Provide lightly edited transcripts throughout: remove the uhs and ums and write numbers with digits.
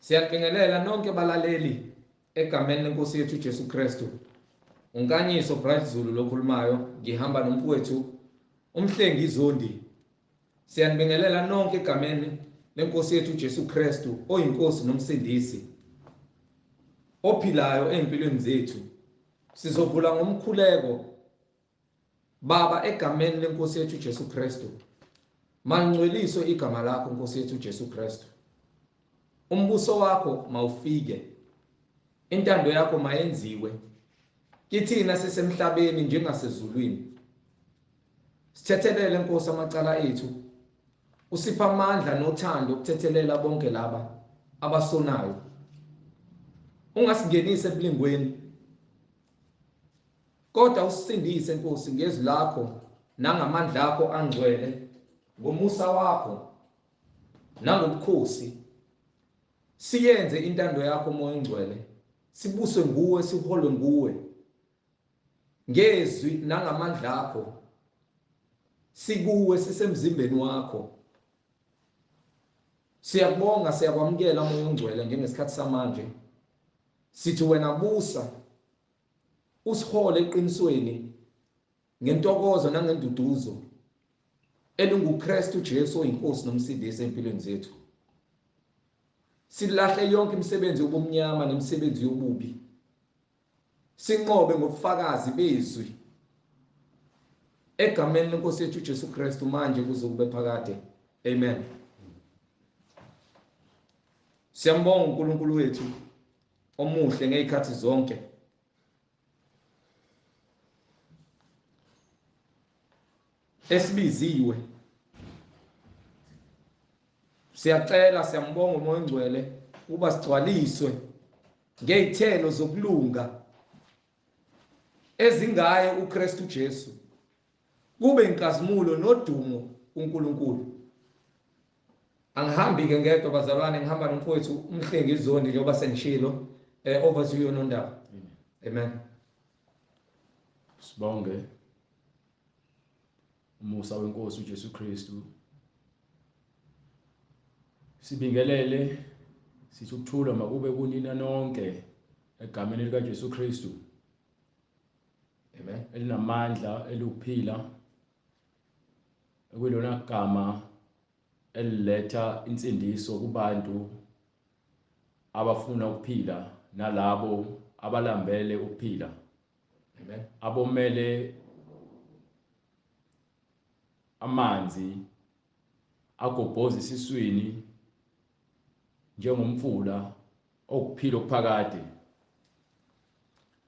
Siyabingelela nonke balaleli egameni lenkosi yethu Jesu Kristu. Unkanyiso Bright Zulu lokhulumayo, ngihamba nomfowethu uMhlengi Zondi. Siyanibingelela nonke egameni lenkosi yethu Jesu Kristu oyinkosi nomsindisi ophilayo ezimpilweni zethu. Sizovula ngomkhuleko. Baba, egameni lenkosi yethu Jesu Kristu, malingcweliswe igama lakho Nkosi yethu Jesu Kristu. Umbuso wakho mawufike, intando yakho mayenziwe kithina sisemhlabeni njengasezulwini. Sithethelele Nkosi amacala ethu, usipha amandla nothando ukuthethelela bonke laba abasonayo. Ungasingenisi ebulingweni, kodwa usisindise Nkosi ngezwi lakho nangamandla akho angcwele, ngomusa wakho nangobukhosi. Siyenze intando yakho Moya oNgcwele, sibuswe nguwe, siholwe nguwe ngezwi nangamandla akho. Sikuwe, sisemzimbeni wakho. Siyakubonga, siyakwamukela Moya oNgcwele njengesikhathi samanje. Sithi wena busa, usihole eqinisweni ngentokozo nangenduduzo elinguKristu Jesu oyinkosi nomsindisi empilweni zethu. Silahle yonke imisebenzi yobumnyama nemisebenzi yobubi, sinqobe ngobufakazi bezwi egameni lenkosi yethu Jesu Kristu, manje kuze kube phakade. Amen. Siyambonga uNkulunkulu wethu omuhle ngezikhathi zonke. Esibiziwe, siyacela, siyambonga uMoya oNgcwele ukuba sigcwaliswe ngezithelo zokulunga ezingaye uKristu Jesu, kube inkazimulo nodumo kuNkulunkulu. Angihambi ke ngedwa bazalwane, ngihamba nomfowethu uMhlengi Zondi, njengoba sengishilo. Over to you Nondaba. Amen. Sibonge umusa wenkosi uJesu Kristu. Sibingelele, sithi ukuthula makube kunina nonke egameni lika Jesu Kristu. Amen. Elinamandla, elukuphila, ekulona gama eliletha insindiso kubantu abafuna ukuphila nalabo abalambele ukuphila. Amen. Abomele amanzi agobhoza esiswini njengomfula okuphila okuphakade.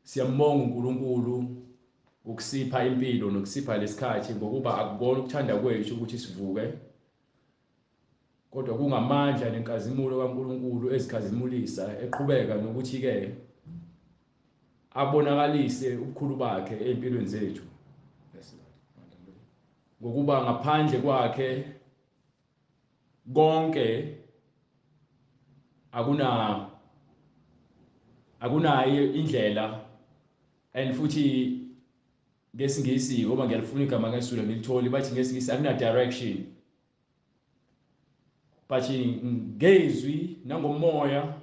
Siyambonga uNkulunkulu ukusipha impilo nokusipha lesikhathi, ngokuba akubona ukuthanda kwethu ukuthi sivuke, kodwa kungamandla nenkazimulo kaNkulunkulu ezikhazimulisa, eqhubeka nokuthi ke abonakalise ubukhulu bakhe empilweni zethu. Ngokuba ngaphandle kwakhe konke akunayo indlela. And futhi ngesingisi, ngoba ngiyalifuna igama ngesizulu ngilitholi, bathi ngesingisi akuna direction, but ngezwi nangomoya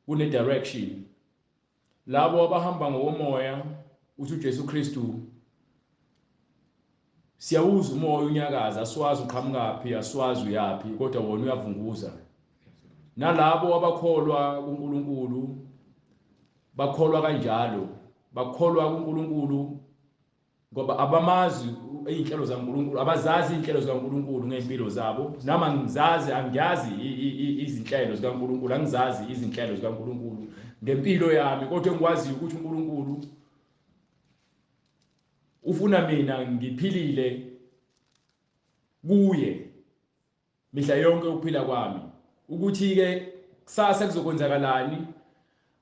kune direction. Labo abahamba ngokomoya, uthi uJesu Kristu, siyawuza umoya unyakaza, asiwazi uqhamukaphi, asiwazi uyaphi, kodwa wona uyavunguza. Nalabo abakholwa kuNkulunkulu bakholwa kanjalo, bakholwa kuNkulunkulu ngoba abamazi izinhlelo zaNkulunkulu, abazazi izinhlelo zikaNkulunkulu ngeimpilo zabo. Nami angizazi, angiyazi izinhlelo zikaNkulunkulu, angizazi izinhlelo zikaNkulunkulu ngempilo yami, kodwa engikwaziyo ukuthi uNkulunkulu ufuna mina ngiphilile kuye mihla yonke ukuphila kwami. Ukuthi ke kusasa kuzokwenzakalani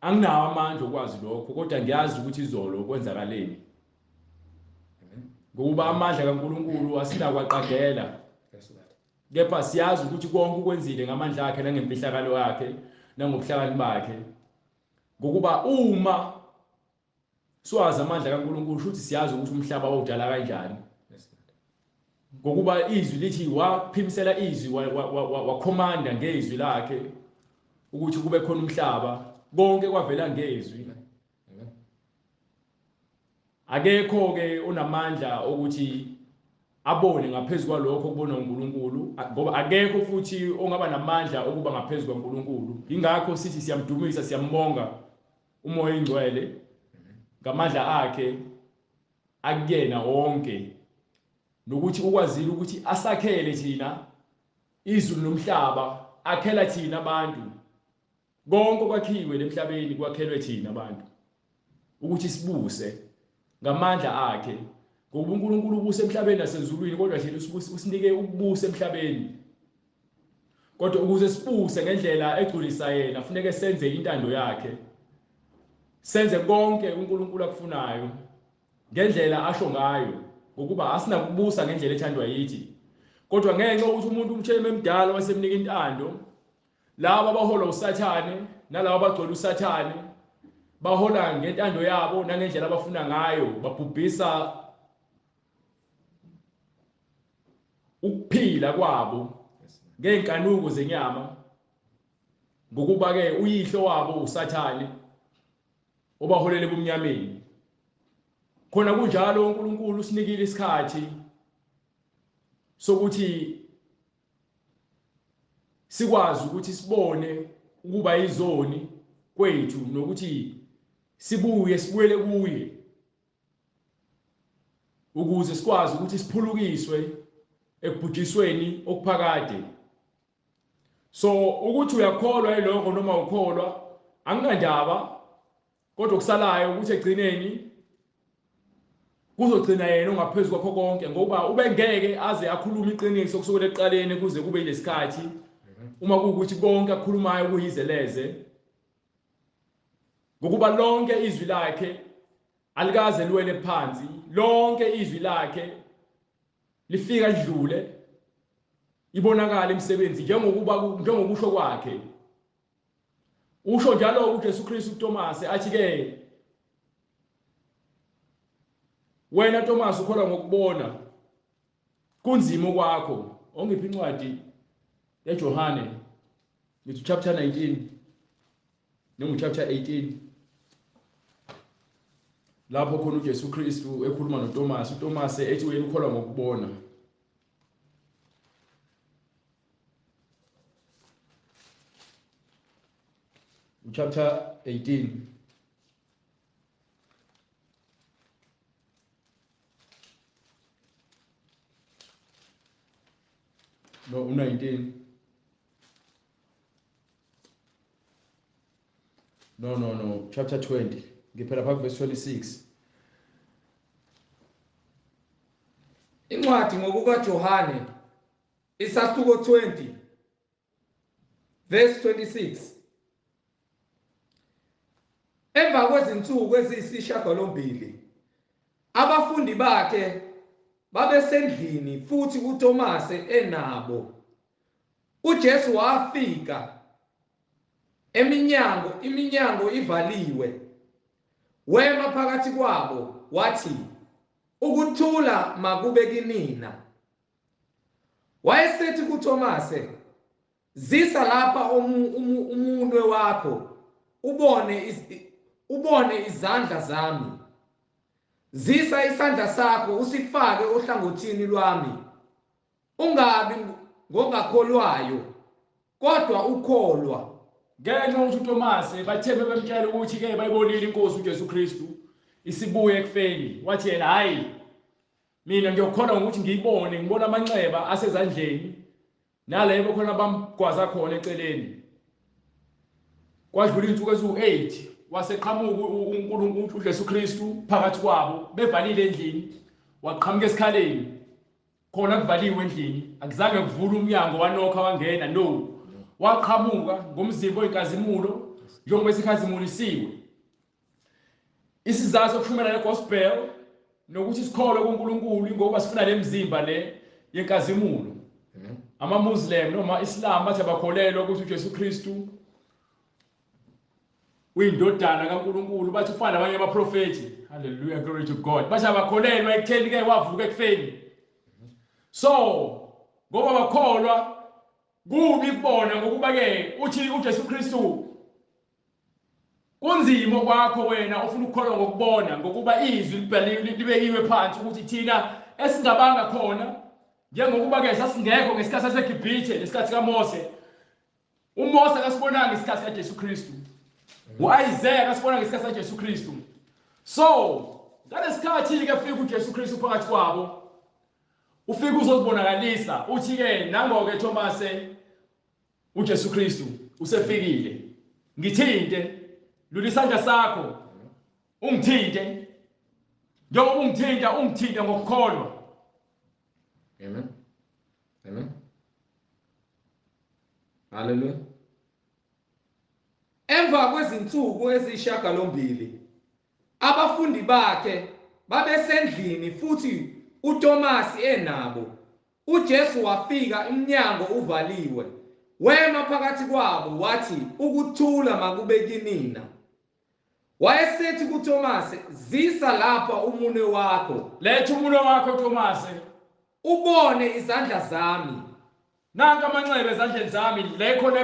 anginawo amandla okwazi lokho, kodwa ngiyazi ukuthi izolo kwenzakaleni, ngokuba amandla kaNkulunkulu asinakwaqagela, kepha siyazi ukuthi konke ukwenzile ngamandla akhe nangemfihlakalo yakhe nangobuhlakani bakhe. Ngokuba uma siwazi amandla kaNkulunkulu, shuthi siyazi ukuthi umhlaba wawudala kanjani, ngokuba izwi lithi waphimisela izwi, wakhomanda ngezwi lakhe. Ukuthi kube khona umhlaba, konke kwavela ngezwi. Akekho ke onamandla ukuthi abone ngaphezulu kwalokho kubona uNkulunkulu, ngoba akekho futhi ongaba namandla okuba ngaphezulu kwaNkulunkulu. Ingakho sithi siyamdumisa, siyambonga uMoya oNgcwele ngamandla akhe akuyena wonke, nokuthi ukwazile ukuthi asakhele thina izulu nomhlaba, akhela thina abantu. Konke okwakhiwe emhlabeni kwakhelwe thina abantu ukuthi sibuse ngamandla akhe, ngokuba uNkulunkulu ubusa emhlabeni nasezulwini, kodwa thina usinike ukubusa emhlabeni. Kodwa ukuze sibuse ngendlela egculisa yena, funeke senze intando yakhe, senze konke uNkulunkulu akufunayo ngendlela asho ngayo, ngokuba asinakubusa ngendlela ethandwa yithi. Kodwa ngenxa yokuthi umuntu umtshele emdala wasemnika intando, laba abaholwa uSathane nalabo abagcwele uSathane bahola ngentando yabo nangendlela abafuna ngayo, babhubhisa ukuphila kwabo ngeenkanuko zenyama, ngokuba ke uyihlo wabo uSathane obaholela ebumnyameni. Khona kunjalo, uNkulunkulu usinikile isikhathi sokuthi sikwazi ukuthi sibone ukuba izoni kwethu nokuthi sibuye sibuyele kuye, ukuze sikwazi ukuthi siphulukiswe ekubhujisweni okuphakade. So ukuthi uyakholwa yilokho noma ukholwa anginandaba, kodwa okusalayo ukuthi egcineni kuzogcina yena ongaphezulu kwakho konke, ngoba ubengeke aze akhulume iqiniso kusukela ekuqaleni kuze kube yilesikhathi uma kuwukuthi konke akukhulumayo kuyizeleze, ngokuba lonke izwi lakhe alikaze liwele phansi, lonke izwi lakhe lifika lidlule, ibonakala imisebenzi njengokuba njengokusho kwakhe. Usho njalo uJesu Kristu kuThomas, athi ke, wena Thomas ukholwa ngokubona, kunzima kwakho. Ongiphi incwadi yeJohane, ngithi chapter 19 noma chapter 18, lapho khona uJesu Kristu ekhuluma noThomas, uThomas ethi wena ukholwa ngokubona. Chapter 18, no, 19, no no no chapter 20, ngiphela pha verse 26. Incwadi ngokukaJohane isahluko 20 verse 26. Emva kwezinsuku eziyisishiyagalombili abafundi bakhe babesendlini futhi uTomase enabo. uJesu wafika iminyango ivaliwe, wema phakathi kwabo wathi, ukuthula makube kinina. Wayesethi kuTomase, zisa lapha umunwe wakho ubone izandla zami, zisa isandla sakho usifake ohlangothini lwami, ungabi ngongakholwayo kodwa ukholwa. Ngenxa yokuthi uThomas bathe bemtshela ukuthi ke bayibonile inkosi uJesu Kristu isibuye ekufeni, wathi yena, hayi, mina ngiyokholwa ngokuthi ngiyibone, ngibona amanxeba asezandleni nalebo khona bamgwaza khona eceleni. Kwadlula insuku eziwu-8, waseqhamuka uNkulunkulu uJesu Kristu phakathi kwabo, bevalile endlini, waqhamuka esikhaleni khona kuvaliwe endlini, akuzange kuvule umnyango wanokha wangena, no, waqhamuka ngomzimba oyinkazimulo njengoba esikhazimulisiwe. Isizathu sokushumela le gospel nokuthi sikholwe kuNkulunkulu ngoba sifuna le mzimba le yenkazimulo. Ama-Muslim noma Islam bathi abakholelwa ukuthi uJesu Kristu uyindodana kaNkulunkulu, bathi ufana nabanye abaprofethi. Hallelujah, glory to God. Bathi abakholelwa ekutheni ke wavuka ekufeni. So ngoba bakholwa Kubi kubona ngokuba ke uthi uJesu Kristu kunzima kwakho wena ofuna ukukholwa ngokubona, ngokuba izwi libekiwe phansi ukuthi thina esingabanga khona, njengokuba ke sasingekho ngesikhathi saseGibhithe nesikhathi kaMose. uMose akasibonanga isikhathi kaJesu Kristu, uIsaiah akasibonanga isikhathi kaJesu Kristu. So ngalesikhathi ke fika uJesu Kristu phakathi kwabo, ufika uzozibonakalisa, uthi ke nango ke Thomase, uJesu Kristu usefikile, ngithinte, lula isandla sakho ungithinte, njengoba ungithinta ungithinte ngokukholwa. Amen. Amen. Hallelujah. Emva kwezinsuku eziyishiyagalombili abafundi bakhe babesendlini futhi uTomasi enabo. uJesu wafika umnyango uvaliwe, wema phakathi kwabo wathi, ukuthula makube kinina. Wayesethi kuTomase, zisa lapha umunwe wakho. Letha umunwe wakho Tomase, ubone izandla zami. Nanka amanxeba ezandleni zami, le khona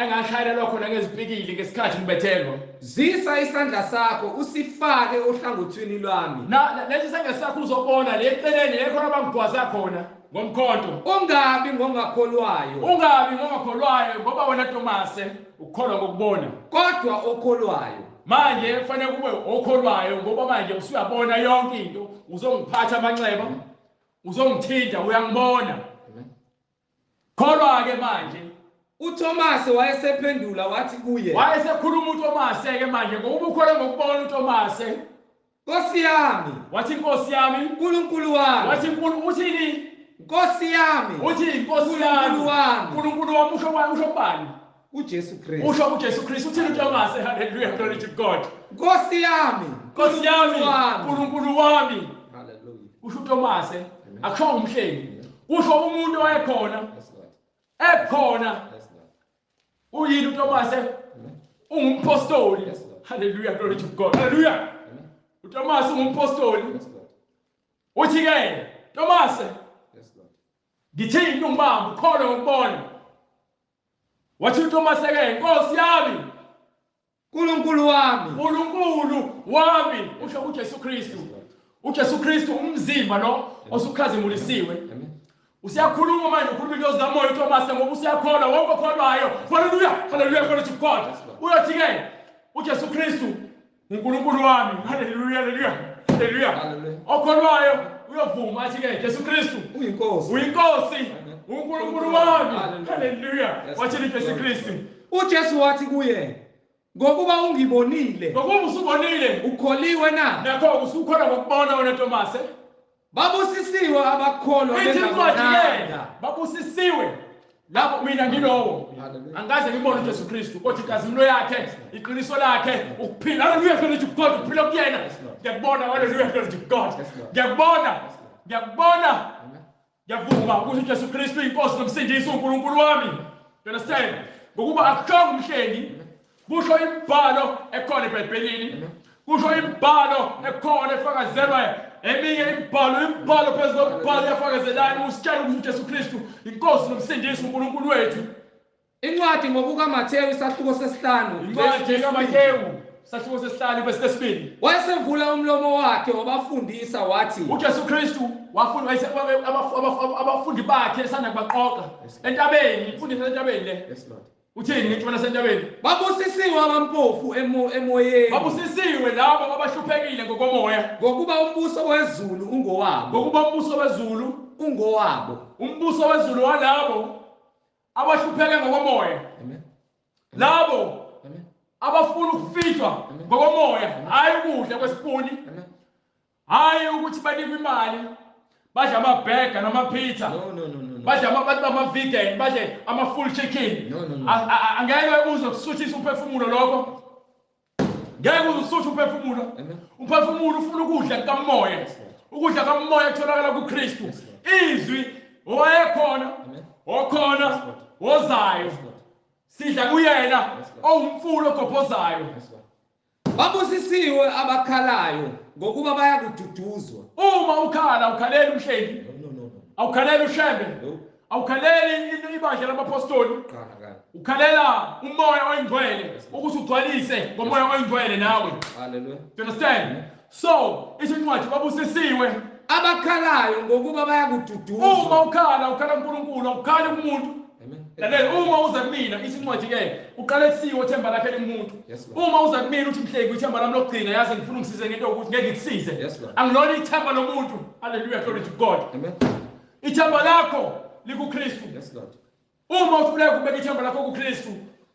engashayelelwa khona ngezipikili ngesikhathi ngibethelwa. Zisa isandla sakho usifake ohlangothini lwami. Na lesi sandla sakho uzobona le eceleni le khona bangigwaza khona ngomkhonto. Ungabi ngongakholwayo. Ungabi ngongakholwayo, ngoba wena Tomase ukukholwa ngokubona. Kodwa okholwayo. Manje kufanele kube okholwayo, ngoba manje usuyabona yonke into, uzongiphatha amanxeba, uzongithinta, uyangibona. Kholwa ke manje. uThomase wayesephendula wathi kuye. Wayesekhuluma uThomase ke manje, ngoba ukholwa ngokubona uThomase. Nkosi yami. Wathi Nkosi yami. uNkulunkulu wami. Wathi uNkulunkulu uthini? Nkosi yami. Uthi Nkosi yami. uNkulunkulu wami. uNkulunkulu wami usho bani? Usho bani? uJesu Kristu. Usho uJesu Kristu. Uthini uThomase? Hallelujah, glory to God. Nkosi yami. Nkosi yami. uNkulunkulu wami. Hallelujah. Usho uThomase. Akusho umhlengi. Usho umuntu owayekhona. Ekhona. Uyini uThomase? Ungumpostoli. Hallelujah, glory to God. Hallelujah. uThomase ungumpostoli. Uthi ke Thomase, ngithini ungibamba ukholwe ngokubona. Wathi uThomase ke, Nkosi yami, uNkulunkulu wami. uNkulunkulu wami. Usho uJesu Kristu. uJesu Kristu umzimba lo osukhazimulisiwe. Usiyakhuluma manje, ukhuluma into zikamoya uThomase, ngoba usiyakholwa wonke okholwayo. Hallelujah, hallelujah, glory to God. Uyothi ke uJesu Kristu uNkulunkulu wami. Hallelujah, hallelujah, hallelujah. Okholwayo uyovuma athi ke Jesu Kristu uyinkosi. Uyinkosi, uNkulunkulu wami. Hallelujah. Wathi uJesu Kristu. uJesu wathi kuye, ngokuba ungibonile. Ngokuba usubonile, ukholiwe na? Nakho usukholwa ngokubona wena Tomase. Babusisiwe abakholwa bengabonanga. Babusisiwe lapho mina ngilowo. Angikaze ngibone uJesu Kristu, kodwa inkazimulo yakhe, iqiniso lakhe, ukuphila. Hallelujah, glory to God, ukuphila kuyena. Ngiyakubona, hallelujah, glory to God. Ngiyakubona, ngiyakubona. Ngiyavuma ukuthi uJesu Kristu inkosi nomsindisi uNkulunkulu wami. You understand? Ngokuba akushongo umhlengi, kusho imibhalo ekhona eBhayibhelini, kusho imibhalo ekhona efakazelwa eminye imibhalo, imibhalo phezu kwemibhalo iyafakazelana, usitshela ukuthi uJesu Kristu inkosi nomsindisi uNkulunkulu wethu. Incwadi ngokukaMathewu isahluko sesihlanu. Incwadi kaMathewu isahluko sesihlanu verse 2. Wayesevula umlomo wakhe wabafundisa wathi, uJesu Kristu wafunda abafundi bakhe esanda kubaqoqa entabeni, imfundiso entabeni le. Yes Lord. Uthini ngentshona sentabeni? Babusisiwe abampofu emoyeni. Babusisiwe labo abahluphekile ngokomoya. Ngokuba umbuso wezulu ungowabo. Ngokuba umbuso wezulu ungowabo. Umbuso wezulu walabo abahlupheke ngokomoya. Amen. Labo Amen. abafuna ukufitwa ngokomoya, hayi ukudla kwesipuni. Amen. Hayi ukuthi banikwe imali. Badla amabhega namapizza. No, no, no, no, no. Badla abantu bama vegan, badle ama full chicken. No, no, no. Angeke uze kusuthisa umphefumulo lokho. Ngeke uze usuthe umphefumulo. Amen. Umphefumulo ufuna ukudla kukamoya. Ukudla kamoya kutholakala kuKristu. Izwi owayekhona, okhona, ozayo. Sidla kuyena owumfulo ogobhozayo. Babusisiwe abakhalayo ngokuba bayakududuzwa. Uma ukhala ukhalela umhlengi. No, no, no, no. Awukhalela uShembe. No. Awukhaleli ibandla labapostoli, ukhalela umoya oyingcwele ukuthi ugcwalise ngomoya oyingcwele nawe. Hallelujah. Do you understand? So ithi incwadi babusisiwe abakhalayo ngokuba bayakududuzwa. Uma ukhala ukhala uNkulunkulu, awukhali kumuntu. Amen. Lalela, uma uza kumina ithi incwadi ke uqalekisiwe ithemba lakhe limuntu. Yes, Lord. Uma uza kumina uthi mhleki ithemba lami lokugcina, yazi ngifuna ungisize ngento yokuthi ngeke ngikusize. Yes, Lord. Angilona ithemba lomuntu. Hallelujah, glory to God. Amen. Ithemba lakho likuKristu. Yes, Lord. Uma uhluleka ukubeka ithemba lakho kuKristu,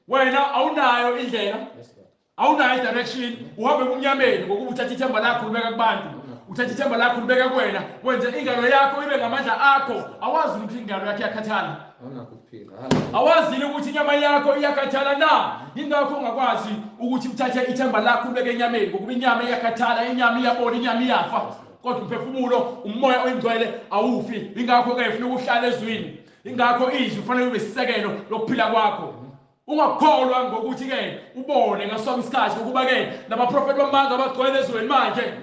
wena awunayo indlela. Yes, Lord. Awunayo direction, uhambe ebumnyameni ngokuba uthatha ithemba lakho ulibeka kubantu. Uthatha ithemba lakho ulibeka kuwena, wenze ingalo yakho ibe ngamandla akho. Awazi ukuthi ingalo yakho iyakhathala. Awunakho ukuphila. Hallelujah. Awazile ukuthi inyama yakho iyakhathala na? Yingakho ungakwazi ukuthi uthathe ithemba lakho ulibeke enyameni, ngokuba inyama iyakhathala, inyama iyabola, inyama iyafa. Kodwa umphefumulo, umoya oyingcwele awufi. Ingakho ke ufuna ukuhlala ezwini. Ingakho izwi kufanele ube isisekelo lokuphila kwakho. Ungakholwa ngokuthi ke ubone ngaso isikhathi, ngokuba ke nabaprofeti bamanga abagcwele ezweni manje.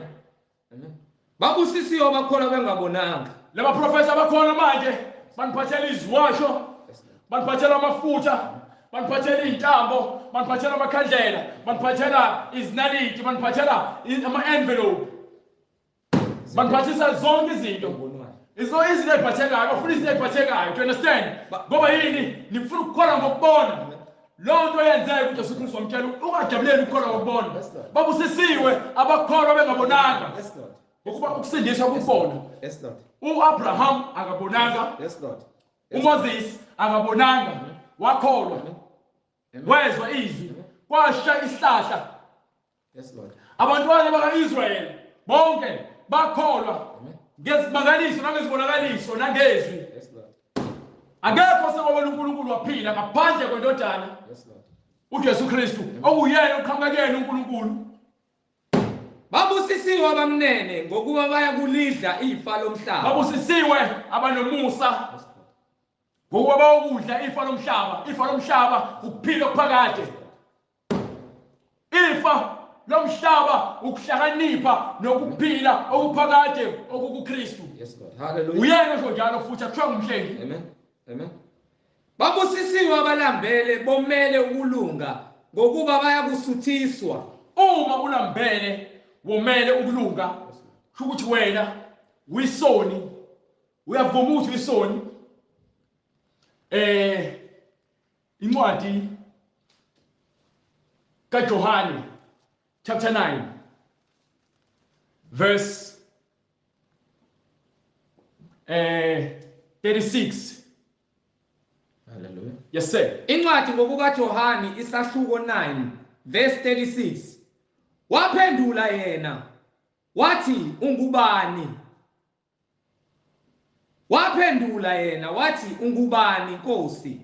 Amen. Babusisiwe abakholwa bengabonanga. Labaprofeti abakhona manje baniphathela iziwasho, baniphathela amafutha, baniphathela izintambo, baniphathela amakhandlela, baniphathela izinaliti, baniphathela ama-envelope, baniphathisa zonke izinto. Izo izinto eziphathekayo, bafuna izinto eziphathekayo. Do you understand? Ngoba yini? Nifuna ukukholwa ngokubona. Loo nto yenzeka uJesu Kristu wamtshela ungajabuleli ukukholwa ngokubona. Yes, Lord. Babusisiwe abakholwa bengabonanga. Yes, Lord. Ngokuba ukusindiswa kukubona. Yes, Lord. uAbraham akabonanga. Yes, Lord. uMoses akabonanga, wakholwa. Amen. Wezwa izwi, kwasha isihlahla. Yes, Lord. Abantwana bakaIsrael bonke bakholwa Amen. ngezimangaliso nangezibonakaliso nangezwi. Yes, Lord. Akekho osewabona uNkulunkulu waphila ngaphandle kwendodana Yes, Lord. uJesu Kristu, okuyena oqhamuka kuyena uNkulunkulu. Babusisiwe abamnene ngokuba bayakulidla ifa lomhlaba. Babusisiwe abanomusa Yes, Lord. ngokuba bayokudla ifa lomhlaba. Ifa lomhlaba ukuphila okuphakade. Ifa lomhlaba ukuhlakanipha nokuphila okuphakade okukuKristu. Yes, Lord. Hallelujah. Uyena osho njalo futhi akuthiwa ngumhlengi. Amen. Amen. Babusisiwe abalambele bomele ukulunga ngokuba bayakusuthiswa. Uma ulambele womele ukulunga, kusho ukuthi wena uyisoni, uyavuma ukuthi uyisoni. Incwadi kaJohane chapter 9 verse 36. Hallelujah. Yes sir. Incwadi ngokukaJohane isahluko 9 verse 36. Waphendula yena wathi ungubani? Waphendula yena wathi ungubani Nkosi?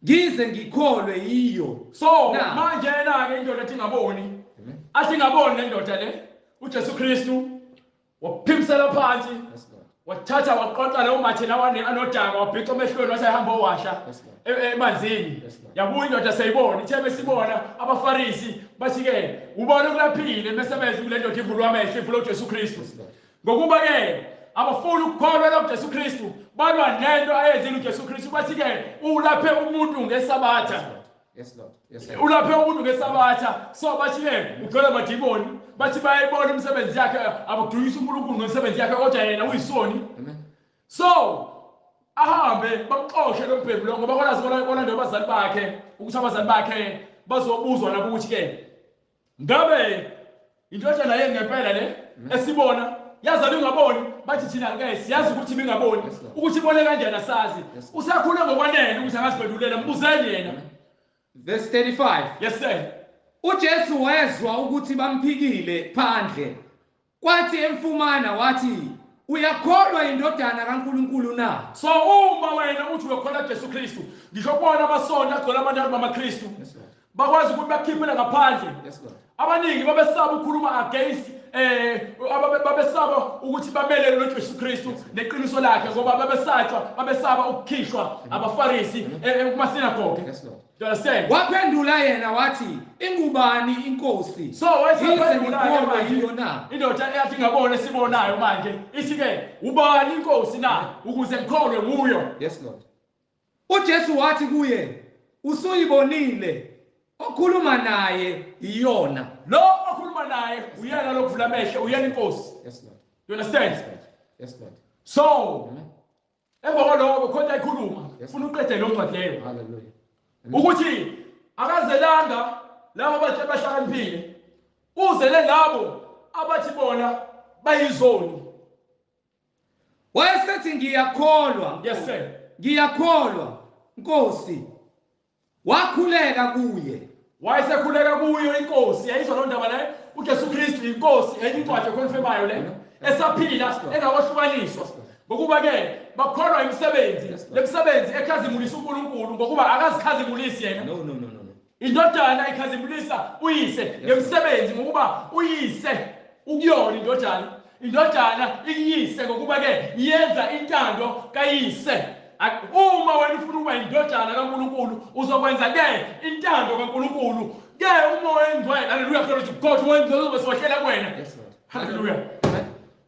Ngize ngikholwe yiyo. So Na. manje yena ke indoda ethi ingaboni. Amen. Athi ingaboni le ndoda le. uJesu Kristu waphimisela phansi. Yes, Lord. Wathatha waqoqa lawo mathe lawa anodaka wabhica emehlweni wathi ayihamba owasha Yes, Lord. emanzini. Yes, Lord. Yabuya indoda seyibona, ithe besibona abaFarisi bathi ke ubona kulaphile bese bezwe kule ndoda ivulwa amehlo ivulwa uJesu Kristu. Yes, Lord. Ngokuba ke abafuni ukukholwa kuJesu Kristu, balwa nento ayenzile uJesu Kristu bathi ke ulaphe umuntu ngesabatha. Yes, Lord. Yes, Lord. Ulaphe umuntu ngesabatha. So bathi ke ugcwele amadimoni, bathi bayayibona imisebenzi yakhe, abadumisa uNkulunkulu ngemisebenzi yakhe kodwa yena uyisoni. Amen. So ahambe bamxoshe lo mbhemu lo ngoba kwalazi kolanda abazali bakhe ukuthi abazali bakhe bazobuzwa nabo ukuthi ke ngabe indodana yenu ngempela le esibona yazalwa ingaboni, bathi thina ke siyazi ukuthi ibingaboni, Yes, Lord. ukuthi ibone kanjani asazi. Yes, Lord. Usakhule ngokwanele ukuthi angaziphendulela, mbuzeni yena. Verse 35. Yes sir. uJesu wezwa ukuthi bamphikile phandle. Kwathi emfumana wathi uyakholwa indodana kaNkuluNkulu na? So uma wena uthi uyakholwa Jesu Kristu, ngisho kubona amasonto agcwele abantu abangamaKristu. Yes, Lord. Bakwazi ukuthi bakhiphele ngaphandle. Yes, Lord. Abaningi babesaba ukukhuluma against babesaba ukuthi bamelele noJesu Kristu neqiniso lakhe ngoba babesatshwa, babesaba ukukhishwa abaFarisi kumasinagoge. Yes, Lord. Do you understand? Waphendula yena wathi, ingubani inkosi? So wayesephendula manje yiyo na? Indoda eyathi ngabona esibonayo manje ithi ke ubani inkosi na ukuze ngikholwe nguyo? Yes Lord. uJesu wathi kuye, usuyibonile, okhuluma naye iyona. Lo okhuluma naye uyena lokuvula amehlo, uyena inkosi. Yes Lord. You understand? Yes Lord. So emva kwaloko khona ayikhuluma, ufuna uqede lo ncwadi leyo. Hallelujah. Ukuthi akazelanga labo abathi bahlakaniphile, uzele labo abathi bona bayizoni. Wayesethi ngiyakholwa. Yes sir. Ngiyakholwa Nkosi. Wakhuleka kuye. Wayesekhuleka kuyo inkosi. Yayizwa lo ndaba le, uJesu Kristu inkosi, enye incwadi econfirmayo le esaphila engawahlukaniswa. Ngokuba ke bakholwa imisebenzi, lemisebenzi ekhazimulisa uNkulunkulu ngokuba akazikhazimulisi yena. No no no no. Indodana ikhazimulisa uyise ngemisebenzi ngokuba uyise ukuyona indodana. Indodana ikuyise ngokuba ke yenza intando kayise. Uma wena ufuna ukuba indodana kaNkulunkulu uzokwenza ke intando kaNkulunkulu. Ke uMoya oNgcwele, haleluya, glory to God, uMoya oNgcwele uzobe kuwena. Haleluya.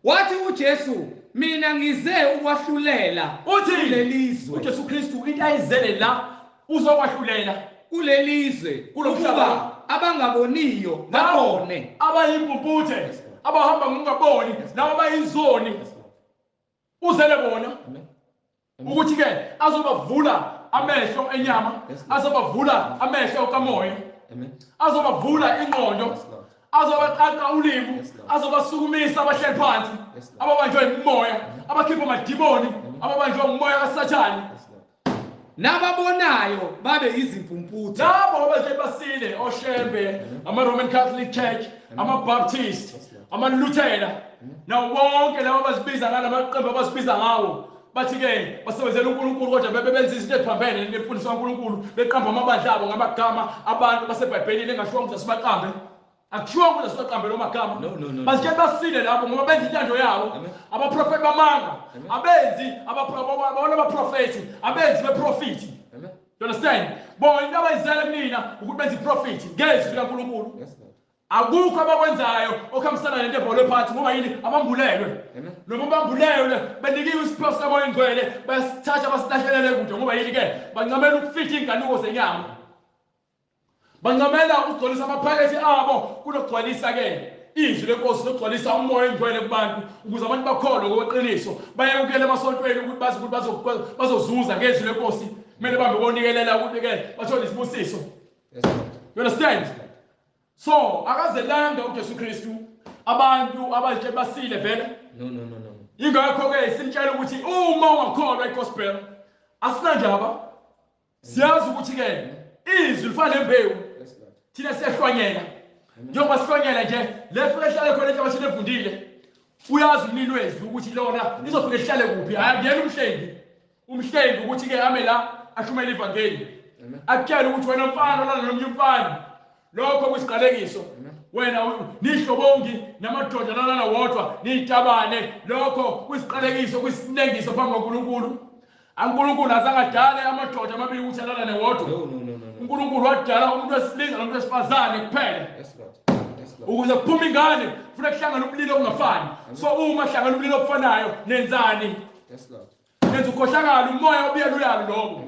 Wathi uJesu, mina ngize ukwahlulela kulelizwe. uJesu Kristu into ayizele la uzokwahlulela kulelizwe, kulokuba abangaboniyo babone, abayimpumputhe, abahamba ngokungaboni, nabo abayizoni uzele bona. Ukuthi ke azobavula amehlo enyama, azobavula amehlo kamoya, azobavula ingqondo, azobaqaqa ulimi, azobasukumisa abahleli phansi, ababanjwe imimoya, abakhipha amadimoni, ababanjwe umoya kaSathane. Nababonayo babe izimpumputhe. Labo abahle basile, oshembe, ama-Roman Catholic Church, ama-Baptist, ama-Luthela, nawo bonke labo abazibiza ngalamaqembu abazibiza ngawo, bathi ke basebenzela uNkulunkulu kodwa bebe benza izinto eziphambene nemfundiso kaNkulunkulu, beqamba amabandla abo ngamagama abantu baseBhayibhelini engashiwo ukuthi asibaqambe. Akushiwo ukuthi asibaqambe lo magama. Bazitshela basile lapho ngoba benza intando yabo. Abaprofeti bamanga, abenzi abona abaprofeti, abenzi beprofiti. You understand? Bona into abayizele kunina ukuthi benze iprofit ngezwi likaNkulunkulu. Akukho abakwenzayo okuhambisana nento ebholwe phansi ngoba yini abambulelwe. Noma bambulelwe benikiwe isiphiwo sikaMoya oNgcwele bayasithatha basilahlelele kude ngoba yini ke bancamela ukufihla inganuko zenyama. Bancamela ukugcwalisa amaphakethe abo kunokugcwalisa ke izwi lenkosi lokugcwalisa uMoya oNgcwele kubantu ukuze abantu bakholwe ngokweqiniso, bayekukele emasontweni ukuthi bazi ukuthi bazozuza ngezwi lenkosi. Kumele bambe konikelela ukuthi ke bathole isibusiso. You understand? So akazelanga uJesu Kristu abantu abaje basile vele. No no no no. Ingakho ke simtshela ukuthi uma ungakholwa igospel asinandaba. Siyazi ukuthi ke izwi lifana nembewu. Thina siyahlwanyela. Njengoba sihlwanyela nje le fike ihlale khona enhlabathini evundile. Uyazi umnini wezwi ukuthi lona lizofike lihlale kuphi. Akuyena umhlengi. Umhlengi ukuthi ke ame la ashumele ivangeli. Akutshela ukuthi wena mfana olala nomnye umfana. Lokho kusiqalekiso. Wena nihlobongi namadoda lalana wodwa niyitabane, lokho kusiqalekiso, kusinengiso phambi kwaNkulunkulu. uNkulunkulu azangadale amadoda amabili ukuthi alalane wodwa. uNkulunkulu wadala umuntu wesilisa nomuntu wesifazane kuphela. Ukuze kuphume ingane kufuneka kuhlangane ubulili obungafani. So uma kuhlangana ubulili obufanayo nenzani? Nenza ukhohlakala, umoya obuyela uyalo lokho.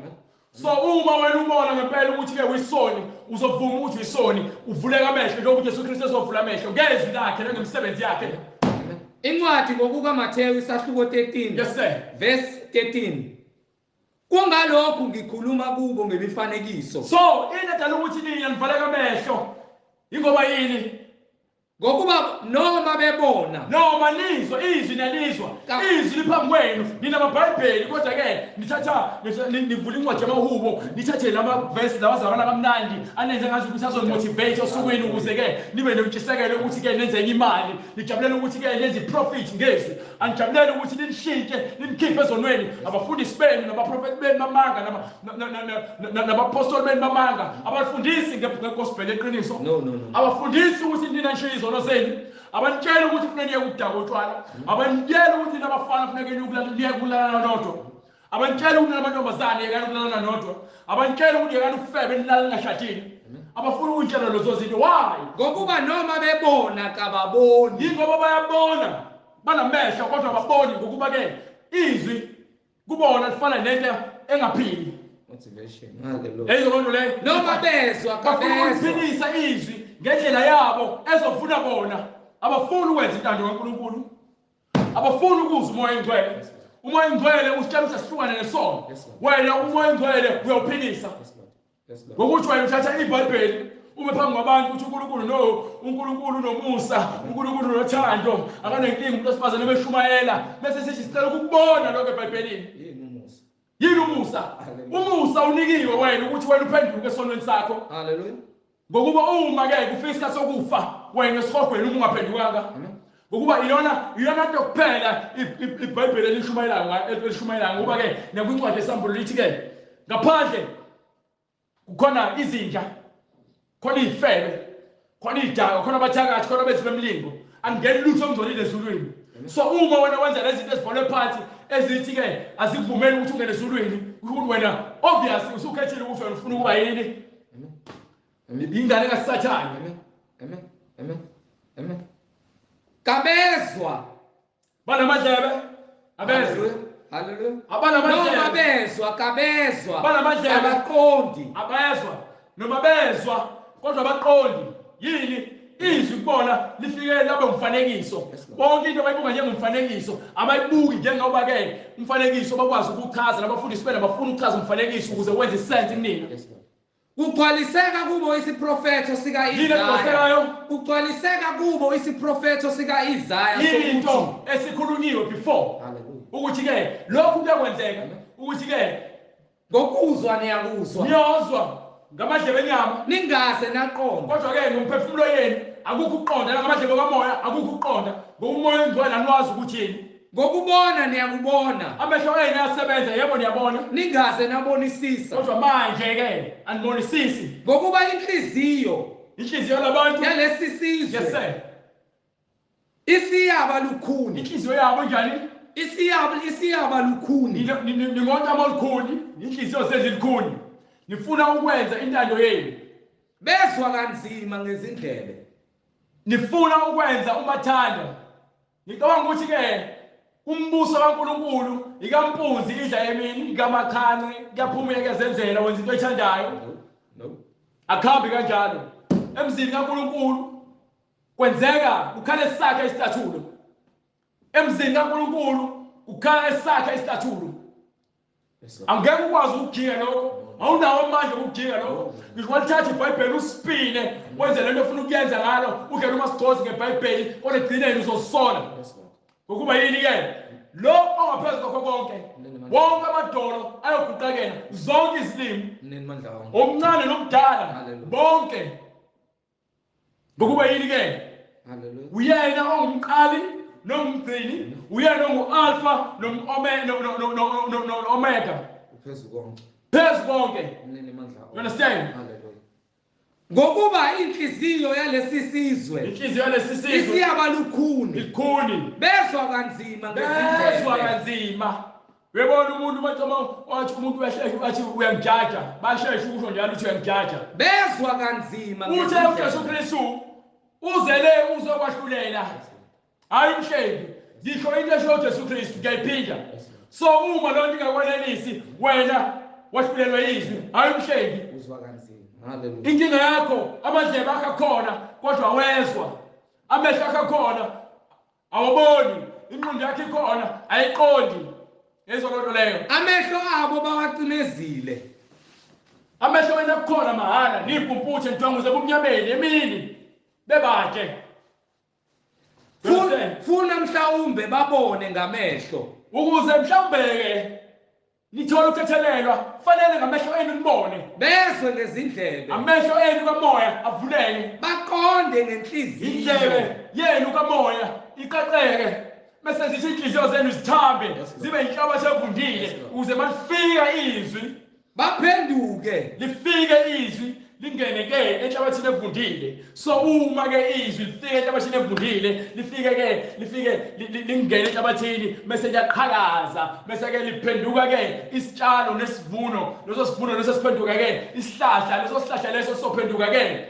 So uma wena ubona ngempela ukuthi ke uyisoni, uzovuma ukuthi uyisoni, uvuleka amehlo njengoba uJesu Kristu ezovula amehlo ngezwi lakhe nangemisebenzi yakhe. Incwadi ngokukaMathewu isahluko 13. Yes sir. Verse 13. Kungalokhu ngikhuluma kubo ngemifanekiso. So into edala ukuthi nina nivaleka amehlo ingoba yini? Ngokuba noma bebona, noma nizwa izwi, nalizwa izwi liphambi kwenu, ninamabhayibheli kodwa ke nithatha nivula incwadi yamahubo, nithathe lama verse lawa azalwana kamnandi anenze ngazi ukuthi azonimotivate osukwini ukuze ke nibe nentshisekelo ukuthi ke nenze enye imali, nijabulele ukuthi ke nenze iprofit ngezwi, anijabulele ukuthi ninishintshe ninikhiphe ezonweni. Abafundisi benu nabaprofeti benu bamanga, nabapostoli benu bamanga, abafundisi ngegospel eqiniso. Abafundisi ukuthi nina nishiye izono zenu, abanitshela ukuthi kufuneka niye ukudaka utshwala, abanitshela ukuthi nabafana kufuneka niye kulala nodwa, Abanitshela ukuthi namantombazane yekani ukulala nodwa. Abanitshela ukuthi yekani ukufebe nilala ningashadile. Abafuna ukutshela lezo zinto. Why? Ngokuba noma bebona kababoni. Yingoba bayabona, banamehlo kodwa ababoni, ngokuba ke izwi kubona lifana nento engaphili. Motivation. Hallelujah. Eyizo loo nto leyo. Noma bezwa Bafuna kabezwa. ukuliphilisa izwi ngendlela yabo ezofuna bona. Abafuni ukwenza intando kaNkulunkulu. Abafuni ukuzwa uMoya oNgcwele. Umoya oNgcwele usitshela ukuthi asihlukane nesono. Yes, Lord. Wena uMoya oNgcwele uyawuphilisa. Yes, Lord. Yes, Lord. Ngokuthi wena uthatha iBhayibheli ume phambi kwabantu uthi uNkulunkulu no, uNkulunkulu unomusa, uNkulunkulu unothando, akanenkinga umuntu wesifazane beshumayela, bese sithi sicela ukukubona lokho eBhayibhelini. Yini umusa? Yini umusa? Hallelujah. Umusa unikiwe wena ukuthi wena uphenduke esonweni sakho. Hallelujah. Ngokuba uma ke kufika isikhathi sokufa wena esihogweni uma ungaphendukanga. Amen. Ngokuba iyona nto kuphela iBhayibheli elishumayelayo ngayo, elishumayelayo ngoba ke nakwincwadi yeSambulo lithi ke ngaphandle kukhona izinja, khona izifebe, khona idaka, khona abathakathi, khona abenzi bemilingo, angeni lutho ongcolile ezulwini. So uma wena wenza lezi zinto ezibhalwe phansi ezithi ke azikuvumeli ukuthi ungene ezulwini, kusho ukuthi wena obviously usukhethile ukuthi wena ufuna ukuba yini. Amen. Ingane kaSathane. Amen. Amen. Amen. Amen. Kabezwa. Banamadlebe abezwa. Hallelujah. Abanamadlebe. Noma bezwa kabezwa. Banamadlebe. Abaqondi. Abezwa noma bezwa kodwa abaqondi. Yini? Izwi kubona lifike labe umfanekiso. Yes, Lord. Bonke into abayibuka njengomfanekiso, abayibuki njengoba ke umfanekiso bakwazi ukuchaza, nabafundisi bena bafuna ukuchaza umfanekiso ukuze wenze sense kunina. Yes, Lord. Kugcwaliseka kubo isiprofetho Yini sika-Isaya. egcwalisekayo? Kugcwaliseka kubo isiprofetho sika-Isaya sokuthi Into esikhulunyiwe before Hallelujah. ukuthi ke lokhu kuyakwenzeka, ukuthi ke Ngokuzwa niyakuzwa, niyozwa ngamadlebe enyama, ningaze naqonda. kodwa ke ngomphefumulo yenu akukho ukuqonda, nangamadlebe kamoya akukho ukuqonda, ngoba uMoya oNgcwele aniwazi ukuthi yini. Ngokubona niyakubona, Amehlo enu ayasebenza, yebo niyabona, ningaze nabonisisa. kodwa manje ke anibonisisi. Ngokuba inhliziyo Inhliziyo labantu yalesi sizwe yes sir, isiyaba lukhuni, inhliziyo yabo njani? Isiyaba lukhuni. Ningontamo olukhuni, inhliziyo sezilikhuni, nifuna ukwenza intando yenu, Bezwa kanzima ngezindlebe. nifuna ukwenza umathanda. Ngicabanga ukuthi ke umbuso kaNkulunkulu ikampunzi idla emini, ikamakhanci kuyaphuma kuyazenzela, wenza into oyithandayo. No, no. Akuhambi kanjalo. Emzini kaNkulunkulu kwenzeka kukhala esakhe isicathulo. Emzini kaNkulunkulu kukhala esakhe isicathulo. Yes, Lord. Angeke ukwazi ukujika lokho, awunawo amandla okujika lokho. Ngisho walithatha iBhayibheli usipine wenze lento ofuna ukuyenza ngalo, udlele umasigcozi ngeBhayibheli, kodwa ekugcineni uzozisola. Yes, Lord. Ngokuba yini ke? Lo ongaphezu kwakho konke, wonke amadolo ayoguqakela, zonke izilimi, Mnini mandla wonke. omncane nomdala, Hallelujah. bonke. Ngokuba yini ke? Hallelujah. Uyena ongumqali nongumgcini, uyena ongu-Alpha no-Omega. Uphezu konke. Phezu konke. Mnini mandla wonke. You understand? Hallelujah. Ngokuba inhliziyo yalesi sizwe Inhliziyo yalesi sizwe isiyaba lukhuni, ilikhuni, bezwa kanzima bezwa ngezindlebe. kanzima. Uyabona umuntu uma wathi umuntu uyashesha athi uyangijaja, basheshe ukusho njalo uthi uyangijaja. Bezwa kanzima Uthe uJesu ngezindlebe. Kristu uzele uzokwahlulela, hayi umhlengi. Ngisho into esho uJesu Kristu, ngiyayiphinda. So uma loo nto ingakwanelisi wena wahlulelwa izwi, hayi umhlengi. Uzwa kanzima. Hallelujah. Inkinga yakho amadlebe akho akhona kodwa awezwa, amehlo akho akhona awaboni, ingqondo yakho ikhona ayiqondi. Yezwa loo nto leyo. Amehlo abo bawacimezile. Amehlo wena kukhona mahhala, niyimpumputhe nidwanguze ebumnyameni emini bebade. Funa mhlawumbe babone ngamehlo. Ukuze mhlawumbe ke nithole ukuthethelelwa, kufanele ngamehlo enu nibone, Bezwe ngezindlebe. Amehlo enu kamoya avuleke, Baqonde ngenhliziyo. Indlebe yenu kamoya iqaqeke, bese zithi inhliziyo zenu zithambe, Yes, Lord. zibe inhlabathi evundile, Yes, Lord. ukuze malifika izwi Baphenduke lifike izwi lingene ke enhlabathini evundile. So uma ke izwi lifike enhlabathini evundile, lifike ke lifike lingene enhlabathini bese liyaqhakaza, bese ke liphenduka ke isitshalo nesivuno, leso sivuno leso siphenduka ke isihlahla, leso sihlahla leso sophenduka ke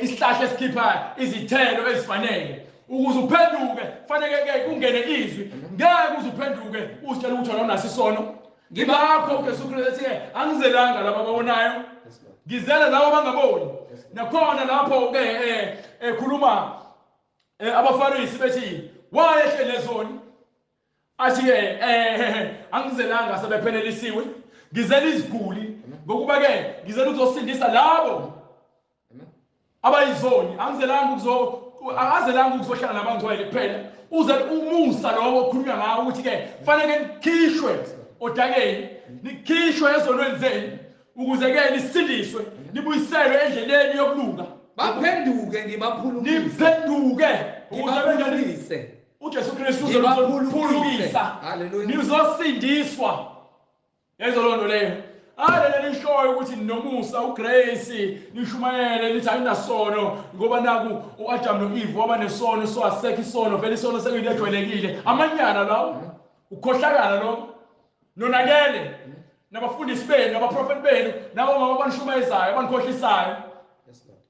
isihlahla esikhipha izithelo ezifanele. Ukuze uphenduke fanele ke kungene izwi. Ngeke uze uphenduke uzitshela ukuthi awunaso isono. Ngibakho uJesu Kristu ethi angizelanga laba ababonayo, ngizela labo abangaboni. Nakhona lapho ke ekhuluma abaFarisi bethi wayehle lezoni, athi ke angizelanga sebephelelisiwe, ngizela iziguli, ngokuba ke ngizela ukuzosindisa labo abayizoni. Angizelanga akazelanga ukuzohlala nabangcwele kuphela. Uze umusa lowo okhulunywa ngawo ukuthi ke fanele nikhishwe odakeni, nikhishwe ezonweni zenu, ukuze ke nisindiswe, nibuyiselwe endleleni yokulunga. Baphenduke ngibaphulukise, niphenduke ukuze uJesu Kristu uzophulukisa, nizosindiswa. Yezo lonto leyo. Alele nishoyo ukuthi ninomusa uGrace, nishumayele nithi ayinasono, ngoba naku uAdam noEve waba nesono, so asekho isono, vele isono sekuyinto ejwayelekile. Amanyala lawo, ukukhohlakala lo, nonakele nabafundisi benu, nabaprofeti benu, nabomama abanishumayezayo, abanikhohlisayo. Yes Lord.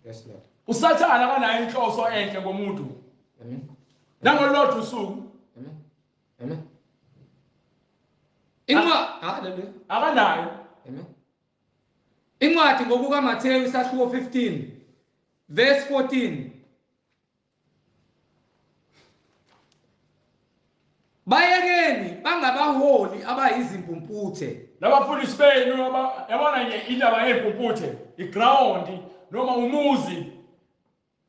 Yes Lord. uSathane akanayo inhloso enhle ngomuntu. Amen. Nangolodwa usuku. Amen. Amen. Hallelujah. Akanayo. Amen. Incwadi ngokuka Matthew isahluko 15 verse 14. Bayekeni bangabaholi abayizimpumputhe. Labafundisi benu yabona nje indaba yezimpumputhe, iground noma umuzi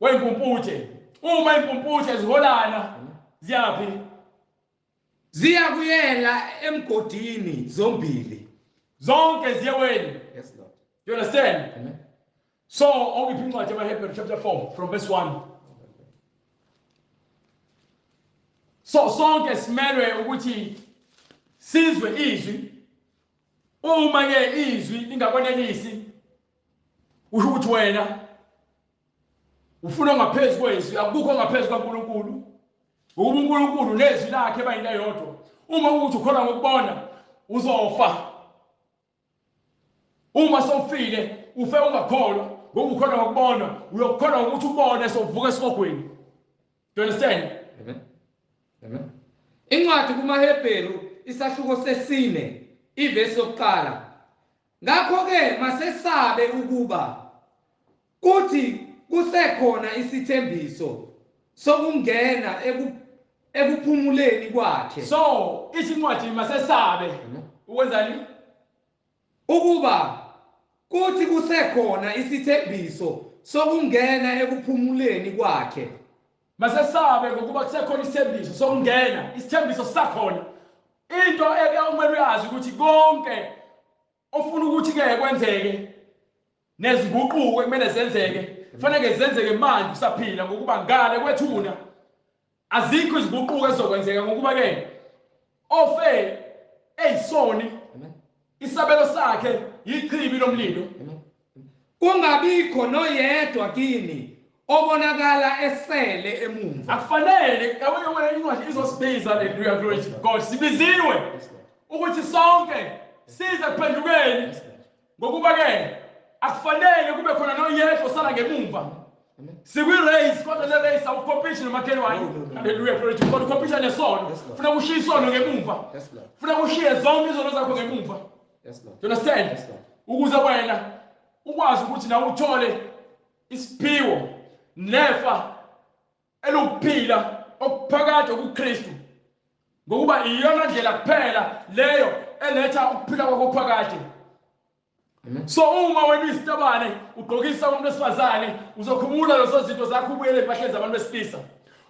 wezimpumputhe. Uma impumputhe ziholana ziyaphi? Ziyakuyela emgodini zombili. Zonke ziyeweni. Yes Lord. You understand? Amen. So ongiphi incwadi yamaHebheru chapter 4 from verse 1. So sonke simelwe ukuthi sizwe izwi. Uma ke izwi lingakwanelisi, usho ukuthi wena ufuna ngaphezulu kwezwi, akukho ngaphezulu kaNkuluNkulu. Ngokuba uNkulunkulu nezwi lakhe bayinto eyodwa. Uma ukuthi ukholwa ngokubona, uzofa. Uma sowufile, ufe ungakholwa, ngoba ukholwa ngokubona, uyokholwa ngokuthi ubone sovuka esihogweni. Do you understand? Amen. Amen. Incwadi kumaHebheru isahluko sesine ivesi yokuqala. Ngakho ke masesabe ukuba kuthi kusekhona isithembiso sokungena ekuphumuleni kwakhe. So ithi incwadi masesabe ukwenzani? Ukuba kuthi kusekhona isithembiso sokungena ekuphumuleni kwakhe. Masesabe ngokuba kusekhona isithembiso sokungena, isithembiso sisakhona. Into ekumele uyazi ukuthi konke ofuna ukuthi ke kwenzeke nezinguquko ekumele zenzeke, kufanele zenzeke manje usaphila, ngokuba ngale kwethuna azikho izinguquko ezizokwenzeka, ngokuba ke ofe eyisoni isabelo sakhe yichibi lomlilo. Kungabikho noyedwa kini obonakala esele emumva. Akufanele yabona incwadi izosibiza. Hallelujah, glory to God. Sibiziwe ukuthi sonke size kuphendukeni, ngokuba ke akufanele kube khona noyedwa osala ngemumva. Sikwi-race, kodwa le race awucompete nomakhelwane. Hallelujah, glory to God. Ucompete nesono. Funa kushiya isono ngemumva. Funa kushiye zonke izono zakho ngemumva. You understand? Ukuze wena ukwazi ukuthi nawe uthole isiphiwo nefa elukuphila okuphakade kuKristu, ngokuba iyona ndlela kuphela leyo eletha ukuphila kwakho phakade. So uma wena uyisitabane ugqokisa umuntu wesifazane, uzokhumula lezo zinto zakho ubuyele empahleni zabantu besilisa.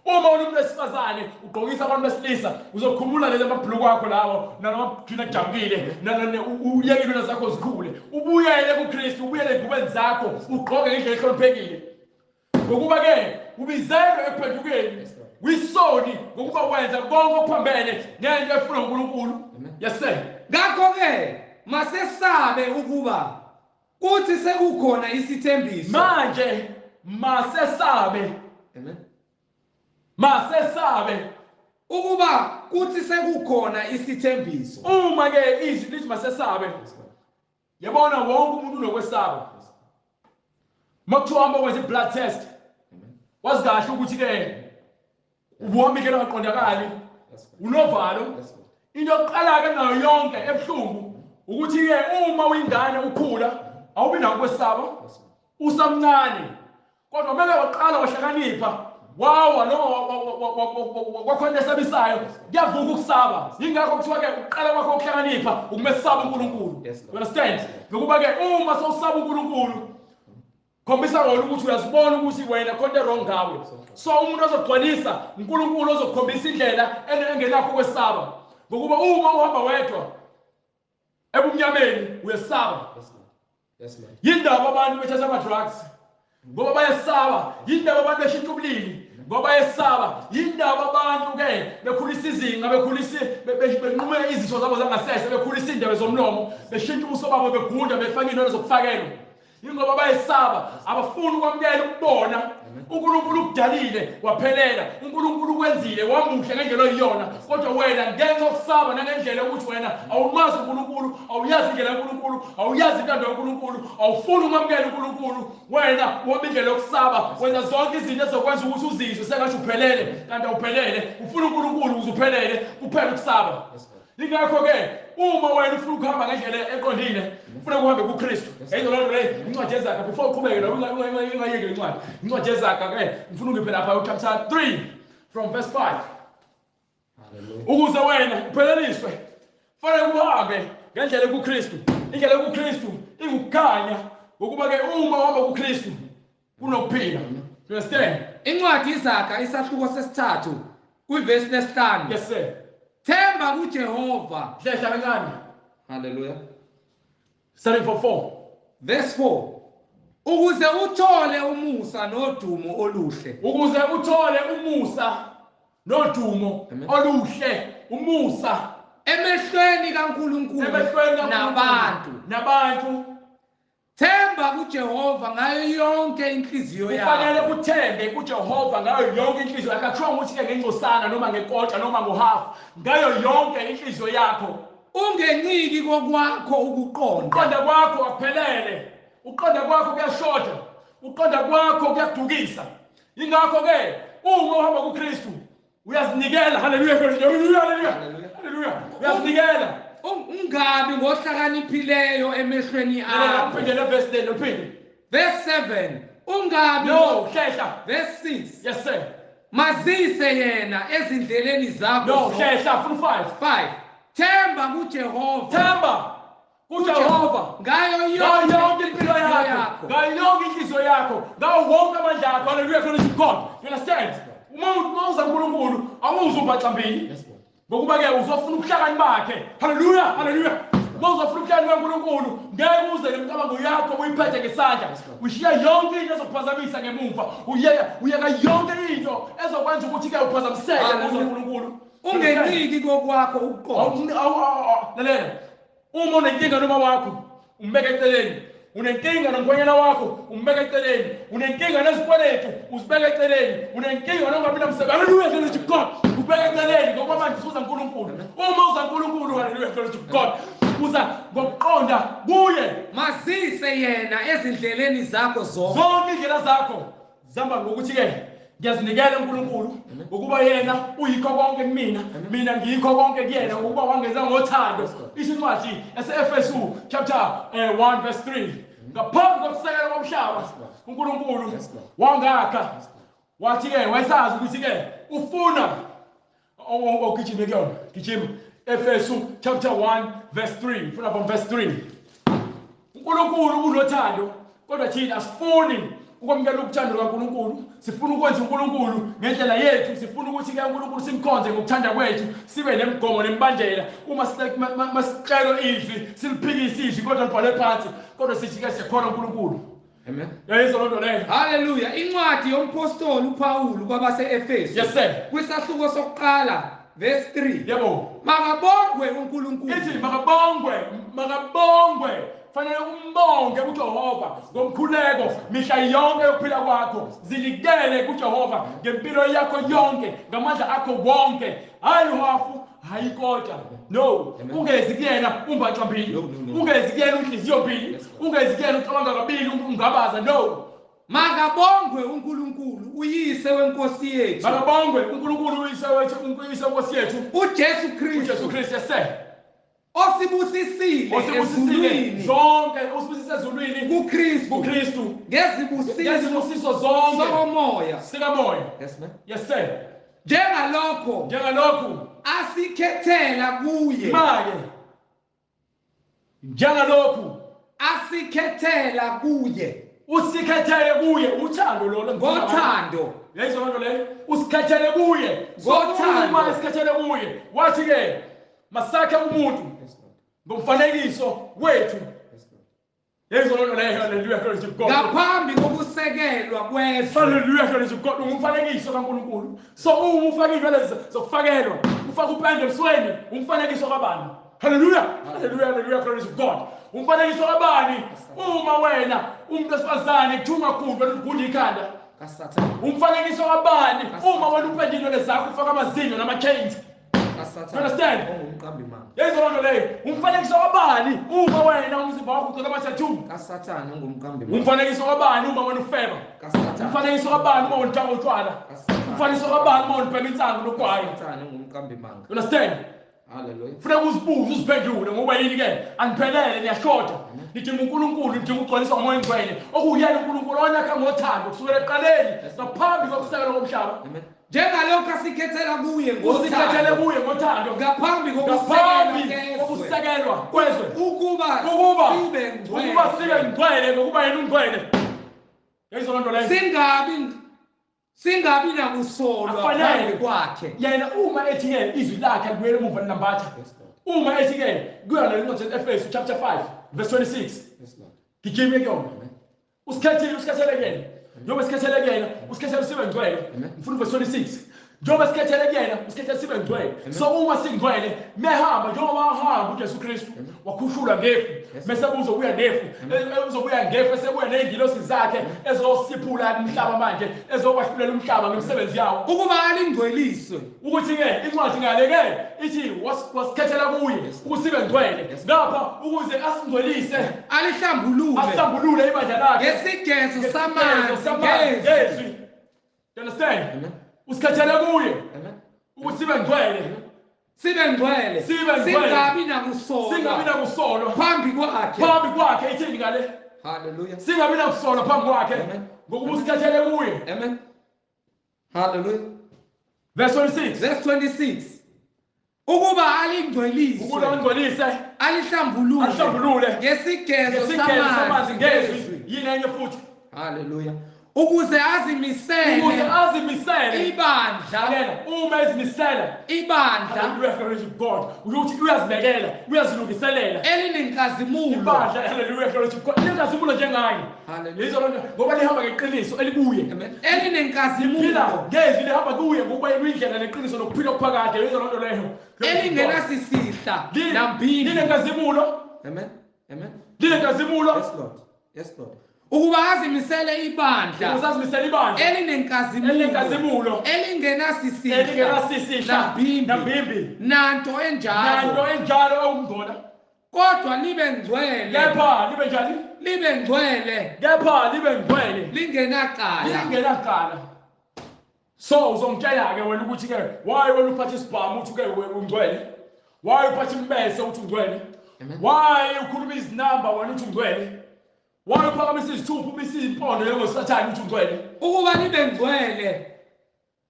Uma wena umuntu wesifazane ugqokisa abantu besilisa, uzokhumula lezi amabhuluku akho lawo nalama ajabukile, uyeke into zakho zikhule, ubuyele kuKristu, ubuyele ezingubeni zakho, ugqoke ngendlela ehloniphekile. Ngokuba ke ubizelwe ekuphendukeni kwisoni, ngokuba wenza konke okuphambene nento efunwa uNkulunkulu. Yes sir. Ngakho ke masesabe ukuba Kuthi sekukhona isithembiso. Manje masesabe. Amen. Masesabe. Ukuba kuthi sekukhona isithembiso. Uma ke izwi lithi masesabe. Yabona wonke umuntu unokwesaba. Makuthiwa hamba wenze blood test. Wazi kahle ukuthi ke ubuhamba indlela ongaqondakali. Unovalo. Into yokuqala ke nayo yonke ebuhlungu ukuthi ke uma uyingane ukhula awubi nakho kwesaba. Usamncane. Kodwa meke waqala wahlakanipha wawa noma kwakhona esabisayo kuyavuka ukusaba. Yingakho kuthiwa ke uqala kwakho ukuhlakanipha ukumesaba uNkulunkulu. You understand? Ngokuba ke uma sowusaba uNkulunkulu khombisa wona ukuthi uyazibona ukuthi wena khona wrong ngawe. So umuntu ozogcwalisa uNkulunkulu ozokukhombisa indlela engenakho kwesaba. Ngokuba uma uhamba wedwa ebumnyameni uyesaba. Yes Lord. Yindaba abantu bethatha ama drugs ngoba bayesaba. Yindaba abantu beshintsha ubulili ngoba bayesaba. Yindaba abantu ke bekhulisa izinga, bekhulisa benqume izitho zabo zangasese, bekhulisa indebe zomlomo, beshintsha ubuso babo, begunda, befaka inwele zokufakelwa. Ingoba bayesaba, abafuni ukwamukela ukubona uNkulunkulu ukudalile waphelela, uNkulunkulu ukwenzile wamuhle ngendlela oyiyona, kodwa wena ngenxa yokusaba nangendlela ukuthi wena awumazi uNkulunkulu, awuyazi indlela kaNkulunkulu, awuyazi intando kaNkulunkulu, awufuni ukwamukela uNkulunkulu, wena uhamba indlela yokusaba, wenza zonke izinto ezokwenza ukuthi uzizwe sengathi uphelele kanti awuphelele. Ufuna uNkulunkulu ukuze uphelele, kuphela ukusaba. Ingakho ke uma wena ufuna ukuhamba ngendlela eqondile, ufuna ukuhambe kuKristu. Yayizwa loo nto leyo, incwadi yeZaga, before uqhubeke la ungayeki incwadi. Incwadi yeZaga ke ngifuna ungiphe lapha chapter 3 from verse 5. Hallelujah. Ukuze wena upheleliswe, fanele uhambe ngendlela kuKristu. Indlela kuKristu ingukukhanya, ngokuba ke uma uhamba kuKristu kunokuphila. You understand? Incwadi iZaga isahluko sesithathu kwivesi lesihlanu. Yes sir. Themba kuJehova. Hlehla kancane. Hallelujah. Starting from 4. Verse 4. Ukuze uthole umusa nodumo oluhle. Ukuze uthole umusa nodumo oluhle, umusa emehlweni kaNkulunkulu nabantu. Nabantu. Themba kuJehova ngayo yonke inhliziyo yakho. Kufanele uthembe kuJehova ngayo yonke inhliziyo yakho. Akusho ukuthi ke ngengcosana noma ngekota noma ngohalf, ngayo yonke inhliziyo yakho. Ungenciki kokwakho ukuqonda. Uqonda kwakho akuphelele. Uqonda kwakho kuyashoda. Uqonda kwakho kuyadukisa. Ingakho ke uma uhamba kuKristu uyazinikela. Haleluya, haleluya, haleluya. Haleluya. Uyazinikela. Ungabi ngohlakaniphileyo emehlweni akho. Uphinde le verse le, uphinde. Verse 7. Ungabi no hlehla. Verse 6. Yes sir. Mazise yena ezindleleni zakho. No hlehla, 5. 5. Themba kuJehova. Themba kuJehova ngayo yonke impilo yakho, ngayo yonke inhliziyo yakho, ngawo wonke amandla akho. Haleluya, glory to God. You understand? Uma uza kuNkulunkulu awuzubhaxa mbili. Ngokuba ke uzofuna ubuhlakani bakhe. Haleluya, haleluya. Uma uzofuna ubuhlakani bukaNkulunkulu ngeke uze ngemicabango yakho uyiphethe ngesandla. Ushiya yonke into ezokuphazamisa ngemumva. Uyeka yonke into ezokwenza ukuthi ke uphazamiseke kuze uNkulunkulu. Ungenciki kokwakho ukuqonda. Lalela. Uma unenkinga noma wakho umbeke eceleni. Unenkinga nomkhwenyana wakho umbeke eceleni. Unenkinga nezikweletu uzibeke eceleni. Unenkinga nongabi namsebenzi. Haleluya, glory to God. Ubeke eceleni ngokuba manje usuza uNkulunkulu. Uma uza uNkulunkulu, haleluya, glory to God. Uza ngokuqonda kuye. Mazise yena ezindleleni zakho zonke. Zonke indlela zakho zihamba ngokuthi ke ngiyazinikela uNkulunkulu ngokuba yena uyikho konke kumina, mina ngiyikho konke kuyena, ngokuba wangenza ngothando. Isho incwadi yaseEfesu chapter 1 verse 3. Ngaphambi kokusekela komhlaba uNkulunkulu wangakha, wathi ke wayesazi ukuthi ke ufuna ogijime kuyona. Gijima Efesu chapter 1 verse 3. Ufuna from verse 3. uNkulunkulu unothando, kodwa thina asifuni ukwamukela ukuthanda kaNkulunkulu. Sifuna ukwenza uNkulunkulu ngendlela yethu, sifuna ukuthi ke uNkulunkulu simkhonze ngokuthanda kwethu, sibe nemigomo nemibandela. Uma masicelo izwi siliphikise izwi kodwa libhalwe phansi, kodwa sithi ke siyakhona uNkulunkulu. Amen. Yayizwa loo nto leyo. Haleluya. Incwadi yompostoli uPaul kwabase-Efesu. Yes sir. Kwisahluko sokuqala verse 3. Yebo. Makabongwe uNkulunkulu. Ithi makabongwe, makabongwe. Fanele umbonge kuJehova ngomkhuleko mihla yonke yokuphila kwakho. Zinikele kuJehova ngempilo yakho yonke, ngamandla akho wonke. Hayi uhafu, hayi kota. No, ungezi kuyena umbaxa mbili. Ungezi kuyena unhliziyo mbili. Ungezi kuyena ucabanga kabili ungabaza. No. Makabongwe uNkulunkulu uyise wenkosi yethu. Makabongwe uNkulunkulu uyise wethu, uyise wenkosi yethu. uJesu Kristu. uJesu Kristu yese. Osibusisile ezulwini. Zonke usibusise ezulwini kuKristu. kuKristu. Ngezibusiso zonke somoya. Sikamoya. Yes ma'am. Yes sir. Njengalokho asikhethela kuye. Manje njengalokhu asikhethela kuye. Usikhethele kuye, uthando lolo ngothando. Lezo nto leyo usikhethele kuye. Ngothando. Uma esikhethele kuye, wathi ke masakhe umuntu ngomfanekiso wethu. Lezo nto leyo, hallelujah, glory to God. Ngaphambi kokusekelwa kwezwe. Hallelujah, glory to God. Ungumfanekiso kaNkulunkulu. So uma ufaka inwele zokufakelwa, ufaka upende ebusweni, umfanekiso kabani? Hallelujah, hallelujah, hallelujah, glory to God. Umfanekiso kabani? Uma wena umuntu wesifazane kuthiwa ungagudi wena ugunda ikhanda. KaSathane. Umfanekiso kabani? Uma wena upende inwele zakho ufaka amazinyo nama-chains. KaSathane. Understand? Ongumqambi manga. Yezo nto leyo. Umfanekiso kabani? Uma wena umzimba wakho ugcwele ama-tattoo. KaSathane ongumqambi manga. Umfanekiso kabani uma wena ufeba? KaSathane. Umfanekiso kabani uma wena udaka utshwala? KaSathane. Umfanekiso kabani uma wena ubhema insangu nogwayi? KaSathane ongumqambi manga. Understand? Hallelujah. Funeka uzibuze uziphendule ngoba yini ke aniphelele niyashoda. Nidinga uNkulunkulu, nidinga ukugcwaliswa ngoMoya oNgcwele. Okuyena uNkulunkulu onakha ngothando kusukela ekuqaleni ngaphambi kokusekelwa komhlaba. Amen. Njengalokho asikhethela kuye Usikhethele ngothando. kuye ngothando. Ngaphambi kokusekelwa kwezwe. Ukuba sibe ngcwele. Ukuba sibe ngcwele ngokuba yena ungcwele. Yayizona nto leyo. Singabi nakusolwa phambi kwakhe. Yena uma ethi ke izwi lakhe alibuyele emuva linambatha. Uma ethi ke kuyona le ncwadi Efesu chapter 5 verse 26. Yes Lord. Gijime kuyona. Usikhethile, usikhethele kuyena. Njengoba sikhethele kuyena, usikhethele sibe ngcwele. Ngifuna verse 26. Njengoba sikhethele kuyena, usikhethele sibe ngcwele. So uma singcwele, mehamba njengoba wahamba uJesu Kristu, wakhushulwa ngefu, bese uzobuya nefu, uzobuya ngefu, esebuya nezingilosi zakhe ezosiphula umhlaba manje, ezokwahlulela umhlaba ngemisebenzi yawo. Ukuba alingcweliswe. Ukuthi ke incwadi ngale ke ithi wasikhethela kuye ukuthi sibe ngcwele. Ngapha ukuze asingcwelise, alihlambulule. Asihlambulule ibandla lakhe. Ngesigezo samanzi ngezwi. You understand? Usikhethele kuye. Ukuthi sibe ngcwele. Sibe ngcwele. Singabi nakusolwa. Singabi nakusolwa. Phambi kwakhe. Phambi kwakhe ithini ngale? Hallelujah. Singabi nakusolwa phambi kwakhe. Ngokuba usikhethele kuye. Amen. Hallelujah. Verse 26. Verse 26. Ukuba alingcwelise. Ukuba alingcwelise. Alihlambulule. Alihlambulule. Ngesigezo samanzi ngezwi. Yini enye futhi? Hallelujah. Ukuze azimisele. Ukuze azimisele. Ibandla. Uma ezimisela. Ibandla. Hallelujah, glory to God. Ukuthi uyazibekela, uyazilungiselela. Elinenkazimulo. Ibandla, hallelujah, glory to God. Linenkazimulo njengaye. Hallelujah. Yizo lonto ngoba lihamba ngeqiniso elikuye. Amen. Elinenkazimulo. Phila ngezwi lihamba kuye ngokuba indlela neqiniso nokuphila okuphakade. Yizo lonto leyo. Elingenasisihla nambili. Linenkazimulo. Amen. Amen. Linenkazimulo. Yes Lord. Yes Lord. Ukuba azimisele ibandla. Ukuze azimisele ibandla. Elinenkazimulo. Elinenkazimulo. Elingenasisihla. Elingenasisihla. Nambimbi. Nanto enjalo. Nanto enjalo okungcola. Kodwa libe ngcwele. Kepha libe njani? Libe ngcwele. Kepha libe ngcwele. Lingenacala. Lingenacala. So uzongitshela ke wena ukuthi ke why wena uphatha isibhamu uthi ke ungcwele? Why uphatha imbese uthi ungcwele? Why ukhuluma izinamba wena uthi ungcwele? Why uphakamisa izithupha umise impondo njengoSathane uthi ungcwele? Ukuba libe ngcwele.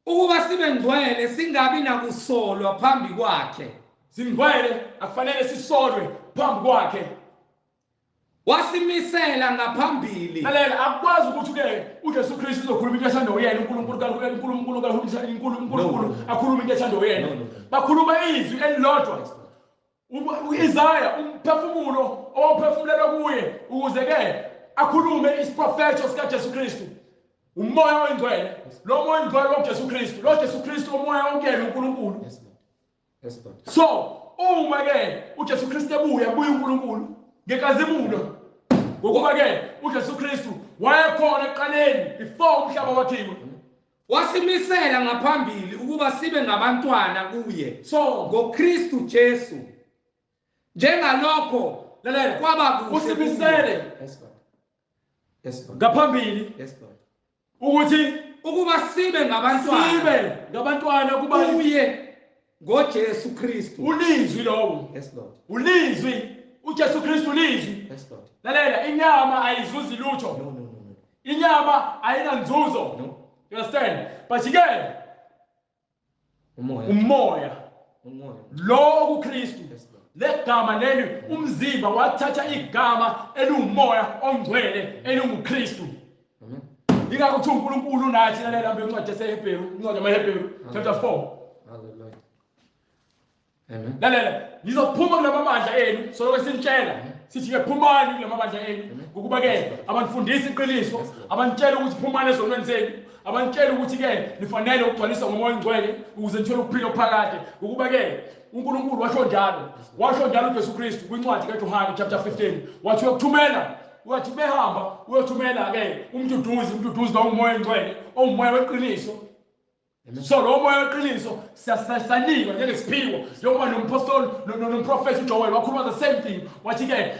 Ukuba sibe ngcwele singabi nakusolwa phambi kwakhe. Singcwele akufanele sisolwe phambi kwakhe. Wasimisela ngaphambili. Lalela akwazi ukuthi ke uJesu Kristu uzokhuluma into ethanda uyena uNkulunkulu uNkulunkulu akhuluma into ethanda uyena. Bakhuluma izwi elilodwa. uIsaya umphefumulo owaphefumulelwa kuye ukuze ke akhulume isiprofetho sikaJesu Kristu. Umoya oyingcwele, lo moya oyingcwele waJesu Kristu, lo Jesu Kristu umoya onkele uNkulunkulu. Yes Lord. So uma ke uJesu Kristu ebuya, buya uNkulunkulu. Ngenkazimulo. Ngokuba ke uJesu Kristu wayekhona ekuqaleni before umhlaba wakhiwe. Wasimisela ngaphambili ukuba sibe ngabantwana kuye. So ngoKristu Jesu. Njengalokho lalela kwaba kuhle usimisele. Yes Lord. Yes Lord. Ngaphambili. Yes Lord. Ukuthi ukuba sibe ngabantwana. Sibe ngabantwana kuba kuye ngoJesu Kristu. Ulizwi lowo. Yes Lord. Ulizwi. uJesu Kristu ulizwi. Yes Lord. Lalela inyama ayizuzi lutho. No no no no. Inyama ayinanzuzo. No. You understand? But ke umoya. Umoya. Umoya. Lo kuKristu. Yes Lord. Legama leli umzimba wathatha igama eliwumoya ongcwele elinguKristu. Amen. Ingakho kuthiwa uNkulunkulu unathi lalela mbe incwadi yaseHebheru, incwadi yamaHebheru chapter 4. Hallelujah. Amen. Lalela, nizophuma kulamabandla enu, soloko sinitshela sithi ke phumani kulamabandla enu ngokuba ke abanifundisi iqiniso, abanitshela ukuthi phumani ezonweni zenu, abanitshela ukuthi ke nifanele ukugcwaliswa ngomoya ongcwele ukuze nithole ukuphila okuphakade. Ngokuba ke uNkulunkulu washo njalo, washo njalo uJesu Kristu kwincwadi kaJohane chapter 15, wathi uyokuthumela, wathi behamba uyothumela ke umduduzi, umduduzi lo umoya ongcwele, ongumoya weqiniso. So lo moya weqiniso siyasanikwa njengesiphiwo njengoba nompostoli nomprofeti uJoel wakhuluma the same thing, wathi ke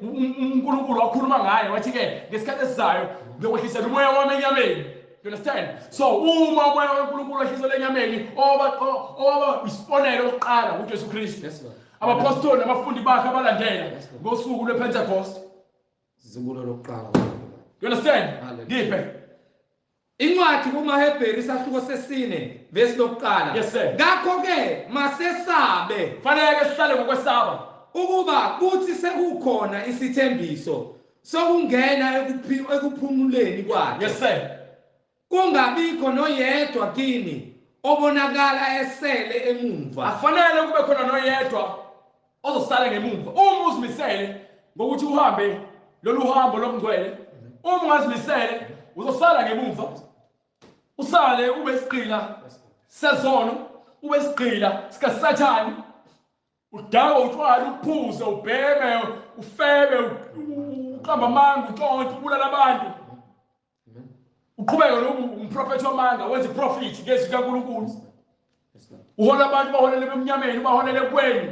uNkulunkulu wakhuluma ngaye wathi ke ngesikhathi esizayo ngiyokwehlisela umoya wami enyameni. You understand? So uma umoya kaNkulunkulu wehliselwe enyameni oba isibonelo sokuqala uJesu Kristu. Yes Lord. Abapostoli nabafundi bakhe abalandela ngosuku lwePentecost. Zibulo lokuqala. You understand? Ngiphe Incwadi kumaHebheru isahluko sesine verse lokuqala. Yes sir. Ngakho ke masesabe. Fanele sihlale ngokwesaba ukuba kuthi sekukhona isithembiso sokungena ekuphumuleni kwakhe. Yes sir. Kungabikho noyedwa kini obonakala esele emumva. Afanele kube khona noyedwa ozosala ngemumva. Uma uzimisele ngokuthi uhambe lolu hambo lobungcwele, uma ungazimisele uzosala ngemumva. Usale ube isigqila sezono, ube isigqila sikaSathane. Udawe utshwala, uphuze, ubheme, ufebe, uqamba amanga, utshontshe, ubulala abantu. Uqhubeke lobu umprofeti wamanga, wenza iprofit ngezwi kaNkulunkulu. Uhola abantu baholele emnyameni, baholele kweni.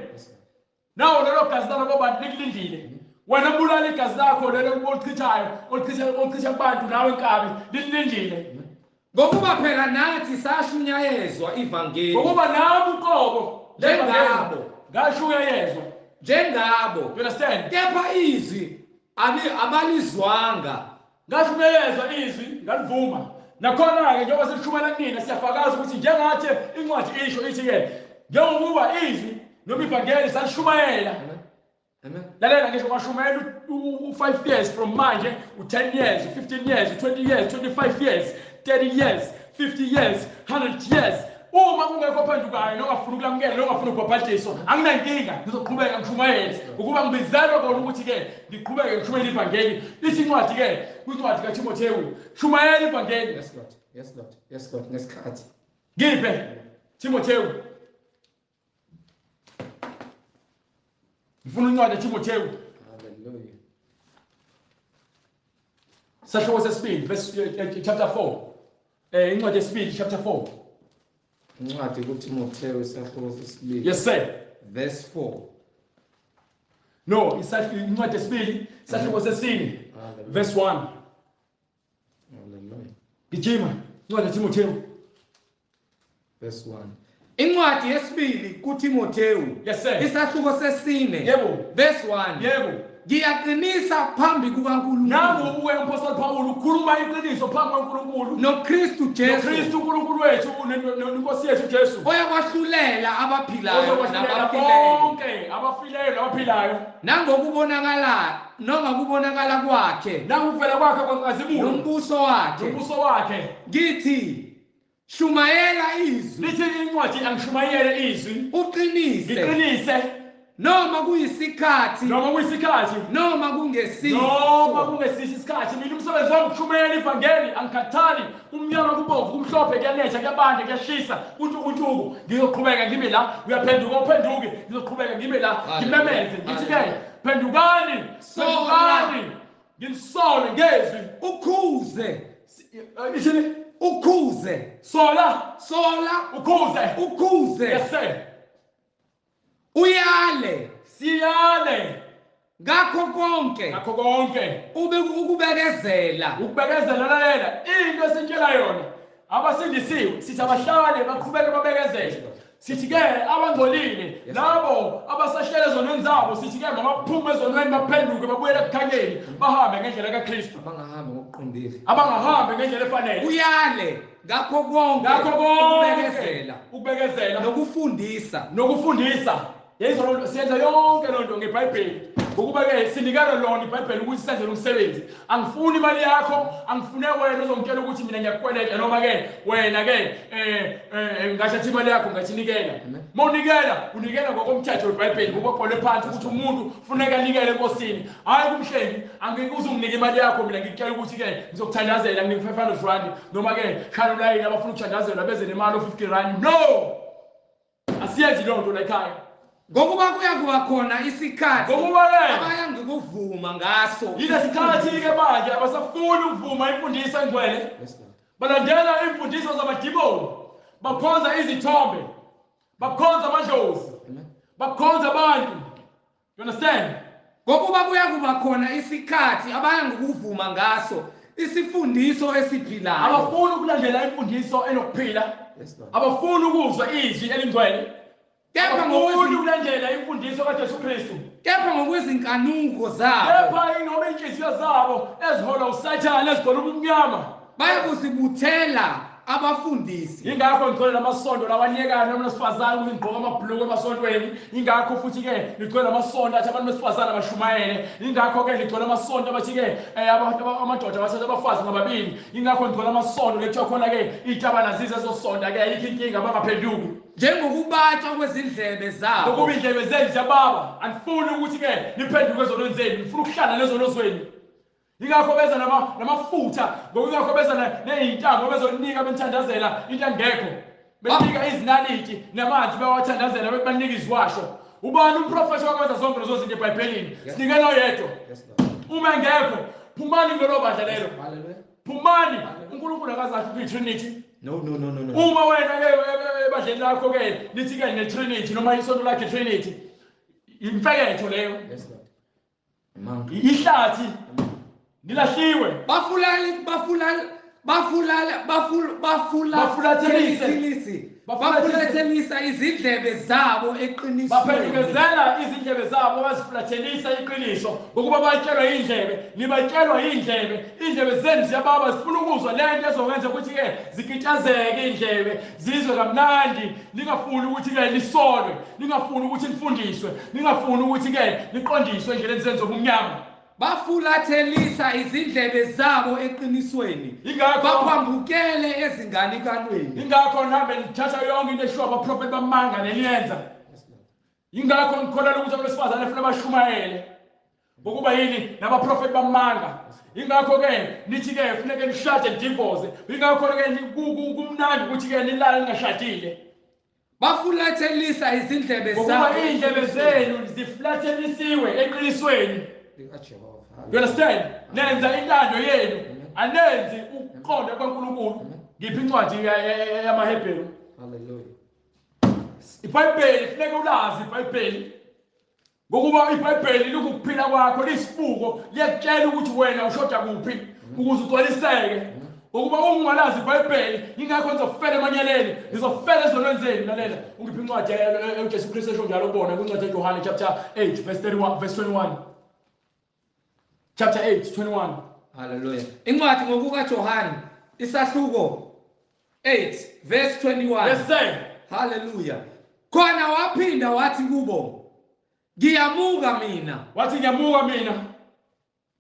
Nawo lelo gazi labo bantu likulindile. Wena bulala igazi lakho lelo olichithayo, olichitha kubantu nawe inkabi lilindile. Ngokuba phela nathi sashunyayezwa ivangeli. Ngokuba nami uqobo njengabo ngashunyayezwa njengabo. You understand? Kepha izwi abalizwanga. Ngashunyayezwa izwi ngalivuma. Nakhona ke njengoba sishumayela kunina siyafakaza ukuthi njengathi incwadi isho ithi ke njengokuba izwi noma ivangeli salishumayela. Amen. Lalela ngisho kwashumayela u5 years from manje, u10 years, u15 years, u20 years, 25 years, 30 years, 50 years, 100 years. Uma kungekho phendukayo nongafuni ukulamukela nongafuni ukubhabhadiswa, anginankinga, ngizoqhubeka ngishumayele. Ukuba ngibizelwe kona ukuthi ke ngiqhubeke ngishumayele ivangeli. Ithi incwadi ke kwincwadi kaTimothewu, shumayela ivangeli. Yes Lord. Yes Lord. Yes Lord. Ngesikhathi. Ngiphe Timothewu. Ngifuna incwadi kaTimothewu. Hallelujah. Sahluko sesibili verse chapter 4. Incwadi yesibili chapter 4. Incwadi kuTimothewu isahluko sesibili. Yes sir. Verse 4. No, incwadi yesibili sahluko sesine. Verse 1. Hallelujah. Gijima, incwadi kaTimothewu. Verse 1. Incwadi yesibili kuTimothewu. Yes sir. Isahluko sesine. Yebo. Verse 1. Yebo. Ngiyaqinisa phambi kukaNkulunkulu. Nangu uwe umpostoli Paul ukhuluma iqiniso phambi kukaNkulunkulu. NoKristu Jesu. NoKristu uNkulunkulu wethu nenkosi yethu Jesu. Oyakwahlulela abaphilayo nabafileyo. Bonke abafileyo nabaphilayo. Nangokubonakala nongakubonakala kwakhe. Nangukuvela kwakhe kwenkazimulo. Nombuso wakhe. Nombuso wakhe. Ngithi shumayela izwi. Lithi incwadi angishumayele izwi. Uqinise. Ngiqinise. Noma kuyisikhathi. Noma kuyisikhathi. Noma kungesiso. Noma kungesiso isikhathi. Mina umsebenzi wami ukushumayela ivangeli, angikhathali. Kumnyama kubomvu, kumhlophe, kuyanetha, kuyabanda, kuyashisa, kuntukuntuku. Ngizoqhubeka ngime la, uyaphenduka uphenduke. Ngizoqhubeka ngime la, ngimemeze. Ngithi ke Phendukani, phendukani, nginisole ngezwi. Ukhuze. Ishini? Ukhuze. Sola. Sola. Ukhuze. Ukhuze. Yes sir. Uyale. Siyale. Ngakho konke. Ngakho konke. Ube ukubekezela. Ukubekezela, lalela. Into esintshela yona. Abasindisiwe sithi abahlale baqhubeke babekezele. Sithi ke abangcolile labo abasahlele ezonweni zabo, sithi ke mabaphume ezonweni baphenduke babuyele ekukhanyeni, bahambe ngendlela kaKristu. Abangahambi ngokuqondile. Abangahambi ngendlela efanele. Uyale ngakho konke. Ngakho konke. Ukubekezela. Ukubekezela. Nokufundisa. Nokufundisa. Yezo siyenza yonke lonto ngeBhayibheli. Ngokuba ke sinikana lona iBhayibheli ukuthi senze umsebenzi. Angifuni imali yakho, angifune wena uzongitshela ukuthi mina ngiyakukweleta, noma ke wena ke ngashathi imali yakho ngathinikela. Mawunikela, unikela ngokomthetho weBhayibheli, ngokubhalwe phansi ukuthi umuntu funeka anikele eNkosini. Hayi kumhlengi, angeke uzunginike imali yakho mina ngikutshela ukuthi ke ngizokuthandazela nginike 500 rand, noma ke shaya ulayini abafuna ukuthandazela beze nemali o50 rand. No! Asiyenzi lonto la ekhaya. Ngokuba kuya kuba khona isikhathi abayangikuvuma ngaso. Yilesikhathi ke manje abasafuni ukuvuma imfundiso engcwele. Balandela imfundiso zamadimoni, bakhonza izithombe, bakhonza amadlozi, bakhonza abantu. You understand? Ngokuba kuya kuba khona isikhathi abayangikuvuma ngaso isifundiso esiphilayo. Abafuni ukulandela imfundiso enokuphila. Abafuni ukuzwa izwi elingcwele. Kepha ngokulandela imfundiso kaJesu Kristu. Kepha ngokwezinkanuko zabo. Kepha ingoba inhliziyo zabo eziholwa uSathane ezigcwele ubumnyama. Bayakuzibuthela abafundisi. Ingakho ngigcwele amasonto lawanyekana abantu besifazane ukuthi ngigqoka amabhuluku emasontweni. Ingakho futhi ke ngigcwele amasonto athi abantu besifazane abashumayele. Ingakho ke ngigcwele amasonto abathi ke amadoda abathatha abafazi ngababili. Ingakho ngigcwele amasonto lekuthiwa khona ke izitabana zize ezosonta ke ayikho inkinga bangaphenduki. Njengokubatshwa kwezindlebe zabo. Ngokuba indlebe zenu ziyababa, anifuni ukuthi ke niphenduke ezonweni zenu, nifuna ukuhlala nezono zenu. Ingakho beza namafutha, ngokungakho beza nezintambo bezonika benthandazela into engekho. Benika izinaliti namanzi bewathandazela bebanika iziwasho. Ubani umprofeti wakwenza zonke lezo zinto eBhayibhelini? Sinikela oyedwa. Uma engekho, phumani kulelo bandla lelo. Phumani, uNkulunkulu akazasho kwi-Trinity. No. Uma wena ke ebandleni lakho ke nithi ke ne-Trinity noma isonto lakhe Trinity, imfeketho leyo. Yes Lord. Ihlathi nilahliwe. Bafulathelisa izindlebe zabo eqinisweni. Baphendukezela izindlebe zabo bazifulathelisa iqiniso, ngokuba batshelwa indlebe, nibatshelwa indlebe, indlebe zenu ziyababa, zifuna ukuzwa lento ezokwenza ukuthi ke zikitazeke indlebe, zizwe kamnandi, ningafuni ukuthi ke nisolwe, ningafuni ukuthi nifundiswe, ningafuni ukuthi ke niqondiswe endleleni zenu zobumnyama. Bafulathelisa izindlebe zabo eqinisweni. Ingakho baphambukele ezinganikanweni. Ingakho nihambe nithatha yonke into eshiwo abaprofeti bamanga neniyenza. Ingakho ngikholelwa ukuthi abantu besifazane kufanele bashumayele. Ngokuba yini nabaprofeti bamanga. Ingakho ke nithi ke kufuneka nishade divorce. Ingakho ke kumnandi ukuthi ke nilale ningashadile. Bafulathelisa izindlebe zabo. Ngokuba izindlebe zenu zifulathelisiwe eqinisweni. You understand? Nenza intando yenu, anenzi ukuqonda kwaNkulunkulu. Ngiphi incwadi yamaHebheru? Hallelujah. iBhayibheli kufuneka ulazi iBhayibheli. Ngokuba iBhayibheli likukuphila kwakho, lisibuko, liyakutshela ukuthi wena ushoda kuphi ukuze ugcwaliseke. Ngokuba ungalazi iBhayibheli, ingakho nizofela emanyaleni, nizofela ezonweni zenu. Lalela, ungiphi incwadi uJesu Kristu esho njalo kubona kwincwadi kaJohane chapter 8 verse 31 verse 21. Chapter 8 21. Hallelujah. Incwadi ngokuka Johane isahluko 8 verse 21. Yes sir. Hallelujah. Khona waphinda wathi kubo, ngiyamuka mina. Wathi ngiyamuka mina.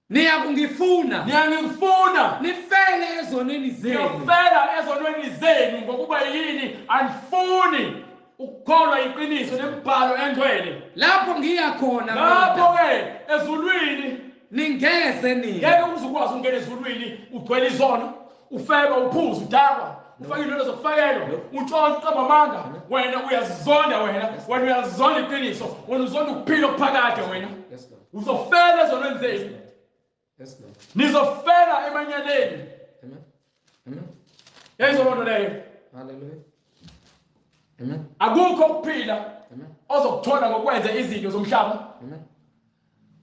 Niyakungifuna. Niyangifuna. Nifele ezonweni zenu. Niyofela ezonweni zenu ngokuba yini? Anifuni ukukholwa iqiniso nemibhalo engcwele. Lapho ngiya khona. Lapho ke ezulwini ningeze nini. Ngeke uzukwazi ukungena ezulwini ugcwele izono, ufeba, uphuza, udakwa, ufake into zokufakelwa, utshontsha, uqamba amanga. Wena uyazizonda wena, wena uyazizonda iqiniso, wena uzonda ukuphila okuphakade wena. Uzofela ezonweni zenu. Yes, Lord. Nizofela emanyaleni. Amen. Amen. Yayizona leyo. Hallelujah. Amen. Akukho ukuphila Amen. ozokuthola ngokwenza izinto zomhlaba. Amen.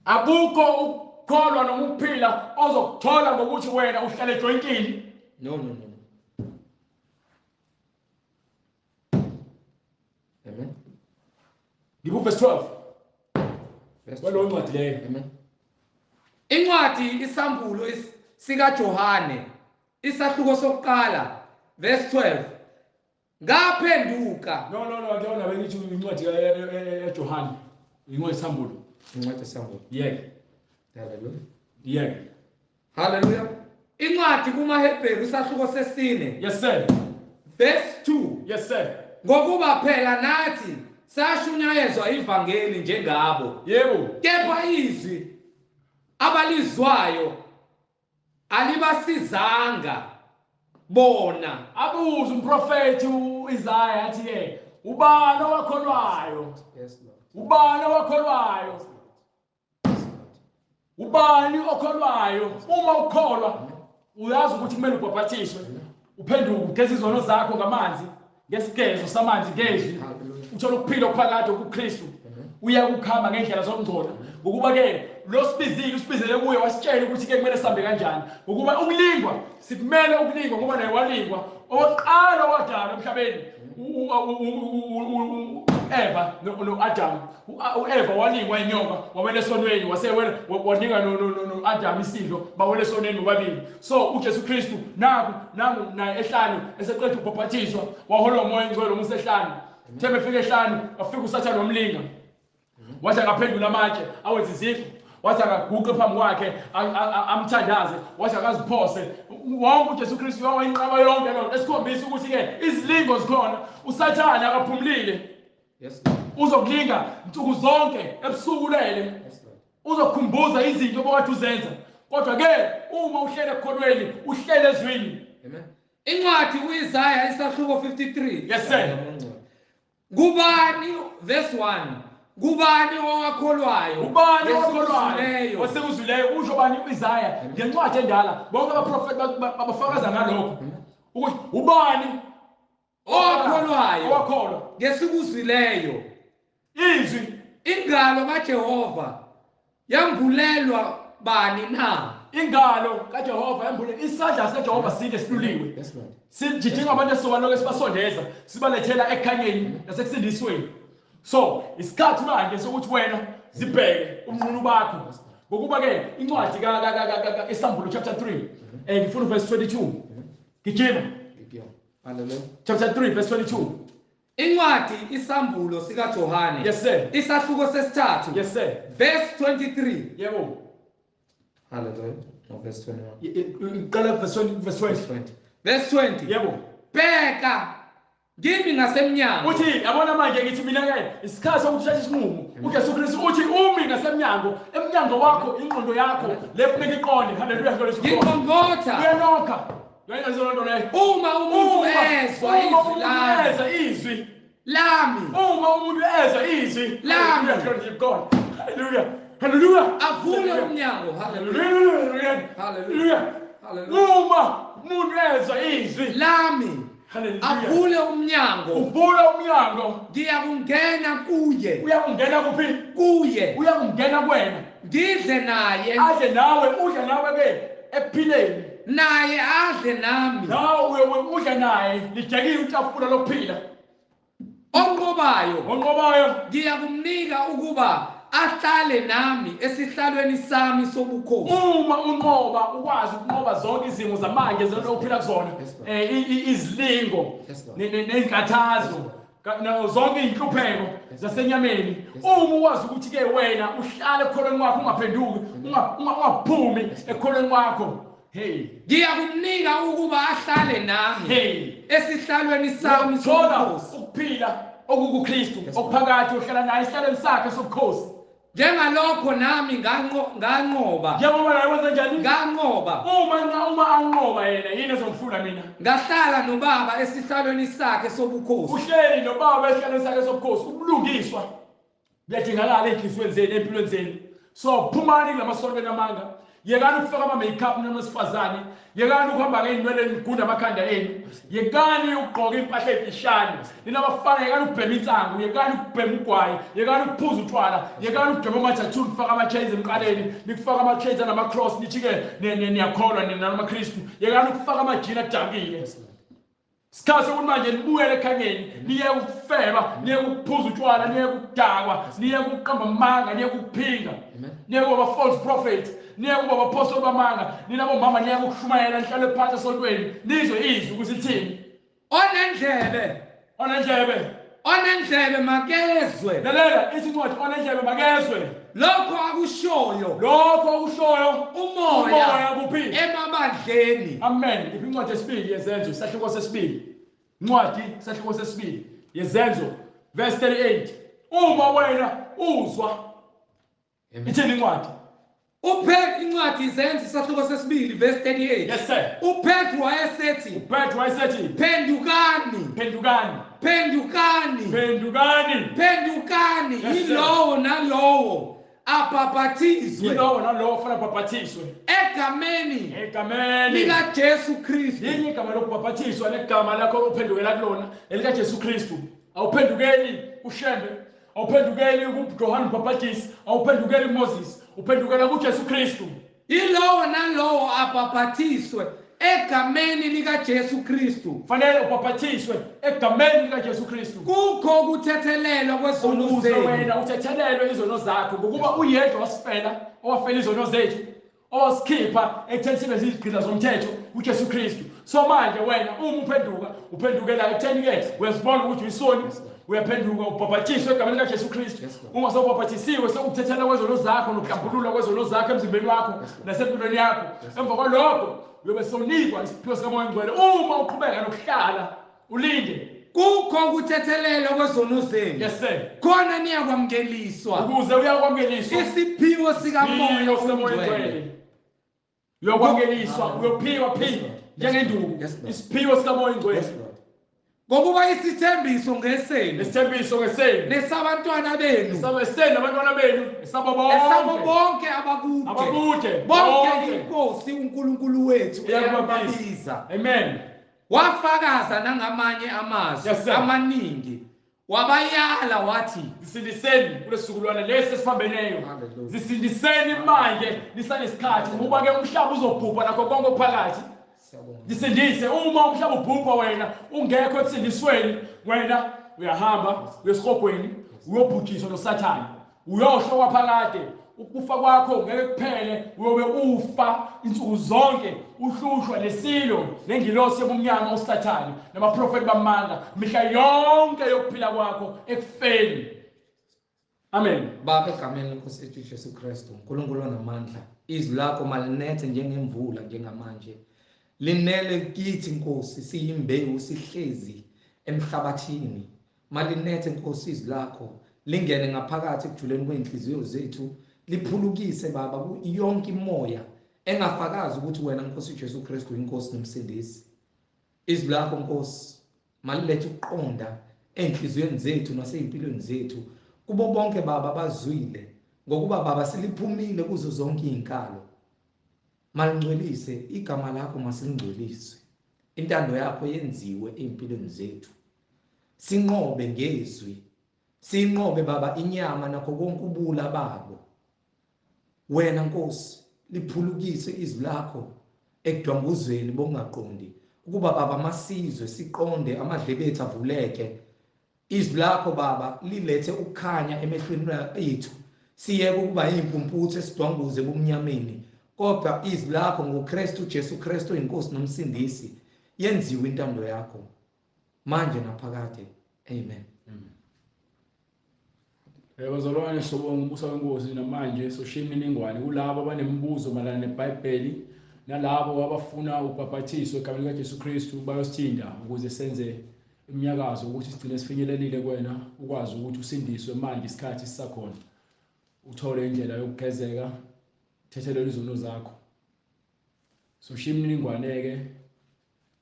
Akukho ukukholwa noma ukuphila ozokuthola ngokuthi wena uhlale ejoyintini. No, no, no, no. Amen. Ngiku verse 12. Verse Kwaleyo 12. ncwadi leyo. Amen. Incwadi isambulo sikaJohane isahluko sokuqala verse 12. Ngaphenduka. No, no, no, akuyona bengithi incwadi kaJohane. Incwadi isambulo. Incwadi isambulo. Yeke. Hallelujah. Yeke. Hallelujah. Incwadi kumaHebheru isahluko sesine Yes sir. verse 2. Yes sir. Ngokuba phela nathi sashunyayezwa ivangeli njengabo. Yebo. Kepha izwi abalizwayo alibasizanga bona. Abuza umprofeti uIsaiah athi ke ubani owakholwayo? Yes Lord. Ubani owakholwayo? Ubani okholwayo? Uma ukholwa uyazi ukuthi kumele ubhaphathishwe, uphenduke ugeze izono zakho ngamanzi, ngesigezo samanzi ngezwi, uthole ukuphila okuphakade kuKristu. Uya ukuhamba ngendlela zokungcola. Ngokuba ke lo sibizile usibizele kuye wasitshela ukuthi ke kumele sihambe kanjani. Ngokuba ukulingwa sikumele ukulingwa ngoba naye walingwa. Owokuqala wadalwa emhlabeni Eva no Adam. uEva walingwa inyoka wawela esonweni, wasewela wanika no Adam isidlo, bawela esonweni bobabili. So uJesu Kristu naku nangu naye ehlane eseqeda ukubhaphathizwa waholwa umoya ongcwele umusehlane. Thembe efika ehlane wafika uSathane wamlinga. Wathi akaphendula amatshe awenze iziqu, wathi akaguqe phambi kwakhe amthandaze, wathi akaziphose. Wonke uJesu Kristu wayinqaba yonke loo nto, esikhombisa ukuthi ke izilingo zikhona. uSathane akaphumulile. Yes Lord. Uzokulinga nsuku zonke, ebusuku ulele. Yes Lord. Uzokukhumbuza izinto obokade uzenza. Kodwa ke uma uhlele ekukholweni, uhlele ezwini. Amen. Incwadi uIsaiah isahluko 53. Yes sir. Kubani verse 1. Kubani owakholwayo? Ubani owakholwayo? Ngesikuzwileyo? Wasekuzwileyo usho bani uIsaiah ngencwadi endala. Bonke abaprofeti babafakaza ngalokho. Ukuthi ubani Owakholwayo. Owakholwa. Ngesikuzwileyo. Izwi. Ingalo kaJehova yambulelwa bani na? Ingalo kaJehova yambulelwa. Isandla sikaJehova side siluliwe. Yes Lord. Sijijinga abantu esizobalokhu sibasondeza, sibalethela ekhanyeni nasekusindisweni. So isikhathi manje sokuthi wena zibheke umnqunu bakho. Ngokuba ke incwadi ka Isambulo chapter 3 ngifuna verse 22. Gijima. Hallelujah. Chapter 3 verse 22. Incwadi isambulo sikaJohane. Yes sir. Isahluko sesithathu. Yes sir. Verse 23. Yebo. Hallelujah. No, verse 21. Iqala verse 20, verse 20. 20. Verse 20. Yebo. Bheka ngimi ngasemnyango. Uthi yabona manje ngithi mina ke isikhathi sokuthi uthathe isinqumo. uJesu Kristu uthi umi ngasemnyango, emnyango wakho ingqondo yakho lefuneka iqonde. Hallelujah, glory to God. Ngingqongqotha. Uyanokha. Uyayenza loo nto leyo. Uma umuntu ezwa Uma izwi umuntu lami. ezwa izwi Lami. Uma umuntu ezwa izwi Lami. Hallelujah, glory to God. Hallelujah. Hallelujah. Avule umnyango. Hallelujah. Hallelujah. Hallelujah. Hallelujah. Uma umuntu ezwa izwi Lami. Hallelujah. Avule umnyango. Uvula umnyango. Ngiyakungena kuye. Uyakungena kuphi? Kuye. Uyakungena kuwena. Ngidle naye. Adle nawe, udle nawe ke ekuphileni. Naye adle nami. Nawe uye udle naye, lidekile itafula lokuphila. Onqobayo. Onqobayo. Ngiyakumnika ukuba ahlale nami esihlalweni sami sobukhosi. Uma unqoba ukwazi ukunqoba zonke izimo zamanje ophila kuzona, Yes, Lord. izilingo Yes, Lord. nezinkathazo zonke inhlupheko zasenyameni. Uma ukwazi ukuthi ke wena uhlale ekukholweni kwakho, ungaphenduki, ungaphumi ekukholweni kwakho. Hey. Ngiyakumnika ukuba ahlale nami Hey. esihlalweni sami Thola sobukhosi. ukuphila okukuKristu okuphakathi, uhlala naye esihlalweni sakhe sobukhosi. Njengalokho nami nganqoba. Njengoba naye wenza njani? Nganqoba. Uma anqoba yena, yini ezomhlula mina? Ngahlala nobaba esihlalweni sakhe sobukhosi. Uhleli nobaba esihlalweni sakhe sobukhosi. Ubulungiswa buyadingakala ey'nhliziyweni zenu, ey'mpilweni zenu. So phumani kulamasontweni amanga. Yekani ukufaka ama-makeup noma wesifazane, yekani ukuhamba ngey'nwele nigunda amakhanda enu, yekani ukugqoka impahla ey'mfishane. Nina bafana yekani ukubhema insangu, yekani ukubhema ugwayi, yekani ukuphuza utshwala, yekani ukudweba ama-tattoo, nifake ama-chains emqaleni, nikufake ama-chains anama-cross, nithi-ke niyakholwa nina namaKristu. Yekani ukufaka amajini adakile. Sikhathi sokuthi manje nibuyele ekhanyeni, niyeke ukufeba, niyeke ukuphuza utshwala, niyeke ukudakwa, niyeke ukuqamba amanga, niyeke ukuphinga, niyeke ukuba false prophet, niyeke ukuba abapostoli bamanga. Nina bomama niyeke ukushumayela, nihlale phansi esontweni nizwe izwi ukuthi lithini. Onendlebe, onendlebe, onendlebe makezwe. Lalela, ithi incwadi, onendlebe makezwe lokho akushoyo, lokho akushoyo umoya, umoya kuphi? Emabandleni. Amen. Iphi incwadi yesibili yeZenzo, isahluko sesibili? Incwadi, isahluko sesibili yeZenzo, verse 38. Uma wena uzwa, ithini incwadi? UPetru, incwadi iZenzo isahluko sesibili verse 38. Yes sir. UPetru wayesethi, uPetru wayesethi, phendukani, phendukani, phendukani, phendukani, phendukani, Yes, sir. yilowo nalowo abhaphathizwe, yilowo nalowo fanele abhaphathizwe egameni egameni likaJesu Kristu. Yinye igama lokubhaphathizwa negama lakho ophendukela kulona elikaJesu Kristu. Awuphendukeli kuShembe, awuphendukeli kuJohane uMbhaphathisi, awuphendukeli kuMoses, uphendukela kuJesu Kristu. Yilowo nalowo abhaphathizwe egameni likaJesu Kristu. Fanele ubhaphathizwe egameni likaJesu Kristu. Kukho ukuthethelelwa kwezono Ukuze zenu. wena uthethelelwe izono zakho, ngokuba uyedwa wasifela, owafela izono zethu, owasikhipha ekutheni sibe zizigqila zomthetho, uJesu Kristu. So manje wena uma uphenduka, uphendukela ekutheni-ke uyazibona ukuthi uyisoni, uyaphenduka ubhaphatiswe egameni likaJesu Kristu. Uma sewubhaphathisiwe, sekuthethela kwezono zakho nokuhlambululwa kwezono zakho emzimbeni wakho nasempilweni yakho. Emva kwalokho uyobe sewunikwa isiphiwo sikaMoya oNgcwele uma uqhubeka nokuhlala ulinde. Kukho ukuthethelelwa kwezono zenu. Yes sir. Khona niyakwamukeliswa ukuze uyakwamukeliswa isiphiwo sikaMoya Isiphiwo sikaMoya oNgcwele. oNgcwele. Uyokwamukeliswa, uyophiwa phi njengenduku Yes, Lord. isiphiwo sikaMoya oNgcwele. Yes, Lord. Ngokuba isithembiso ngesenu, Isithembiso ngesenu nesabantwana benu, esenu nabantwana benu, esabo esabo bonke bonke abakude, abakude, bonke bonke inkosi uNkulunkulu wethu iyakubabiza. eyakubabiza. Amen. Wafakaza nangamanye amazwi Yes, sir. amaningi, wabayala wathi, Zisindiseni kulesizukulwane lesi esiphambeneyo. Hallelujah. Zisindiseni manje nisanesikhathi, ngoba ke umhlaba uzobhubha nakho konke okuphakathi. Siyabonga. Zisindise. Uma umhlaba ubhubha wena ungekho ekusindisweni, wena uyahamba uyesihogweni, uyobhujiswa noSathane, uyosho kwaphakade. Ukufa kwakho ngeke kuphele, uyobe ufa insuku zonke, uhlushwa nesilo nengilosi yobumnyama uSathane nabaprofeti bamanga mihla yonke yokuphila kwakho ekufeni. Amen. Baba, egameni lenkosi yethu Jesu Kristu, uNkulunkulu onamandla, izwi lakho malinethe njengemvula njengamanje, linele kithi Nkosi, siyimbewu sihlezi emhlabathini. Malinethe Nkosi izwi lakho, lingene ngaphakathi ekujuleni kwey'nhliziyo zethu, liphulukise Baba yonke imoya engafakazi ukuthi wena Nkosi Jesu Kristu uyinkosi nomsindisi. Izwi lakho Nkosi malilethe ukuqonda ey'nhliziyweni zethu nasey'mpilweni zethu, kubo bonke Baba abazwile, ngokuba Baba siliphumile kuzo zonke iy'nkalo. Malingcwelise igama lakho, masilingcweliswe, intando yakho yenziwe ey'mpilweni zethu. Sinqobe ngezwi, sinqobe Baba inyama nakho konke ubula babo. Wena Nkosi liphulukise izwi lakho ekudwanguzweni bokungaqondi, ukuba Baba masizwe siqonde, amadlebe ethu avuleke. Izwi lakho Baba lilethe ukukhanya emehlweni ethu, siyeke ukuba yimpumputhe esidwanguze ebumnyameni, kodwa izwi lakho ngoKristu Jesu Kristu inkosi nomsindisi, yenziwe intando yakho manje naphakade. Amen. Bazalwane, sobonga umusa wenkosi namanje soshiya imininingwane kulabo abanemibuzo mayelana neBhayibheli nalabo abafuna ukubhaphathiswa egameni likaJesu Kristu, bayosithinta ukuze senze iminyakazo ukuthi sigcine sifinyelelile kuwena, ukwazi ukuthi usindiswe manje isikhathi sisakhona, uthole indlela yokugezeka, uthethelelwe izono zakho. Soshiya imininingwane-ke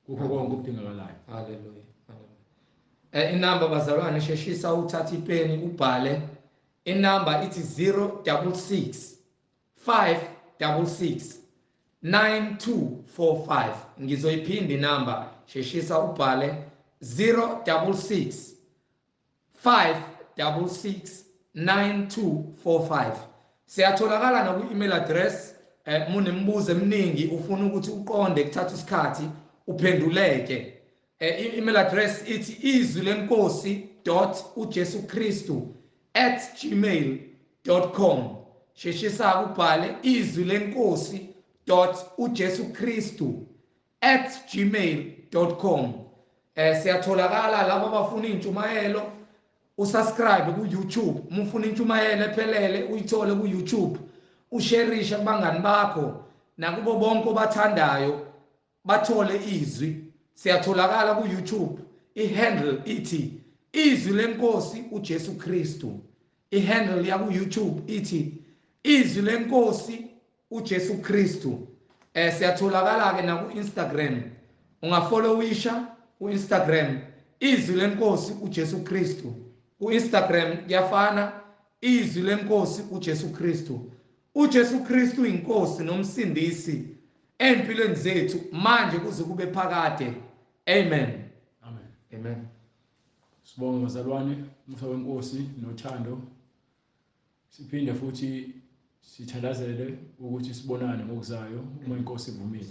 kukho konke okudingakalayo. Hallelujah. Hallelujah. Inamba bazalwane, sheshisa uthathe ipeni ubhale. Inamba ithi 066 566 9245. Ngizoyiphinda inamba, sheshisa ubhale 066 566 9245. Siyatholakala naku-email address. Munemibuzo eminingi ufuna ukuthi uqonde, kuthatha isikhathi uphenduleke. I-email address ithi izwi lenkosi dot uJesu Kristu @gmail.com. Sheshisa ubhale izwi lenkosi dot uJesu Kristu @gmail.com. Siyatholakala labo abafuna intshumayelo, usubscribe ku YouTube. Uma ufuna intshumayelo ephelele uyithole ku YouTube, usherishe kubangani bakho nakubo bonke obathandayo bathole izwi. Siyatholakala ku YouTube, ihandle ithi izwi lenkosi uJesu Kristu. Ihandle ya ku YouTube ithi izwi lenkosi uJesu Kristu. Siyatholakala ke na ku Instagram, ungafollowisha ku Instagram izwi lenkosi uJesu Kristu. Ku Instagram kuyafana, izwi lenkosi uJesu Kristu. uJesu Kristu inkosi nomsindisi empilweni zethu manje kuze kube phakade. Amen. Amen. Amen. Sibonge bazalwane, umusa wenkosi nothando. Siphinde futhi sithandazele ukuthi sibonane ngokuzayo uma inkosi ivumile.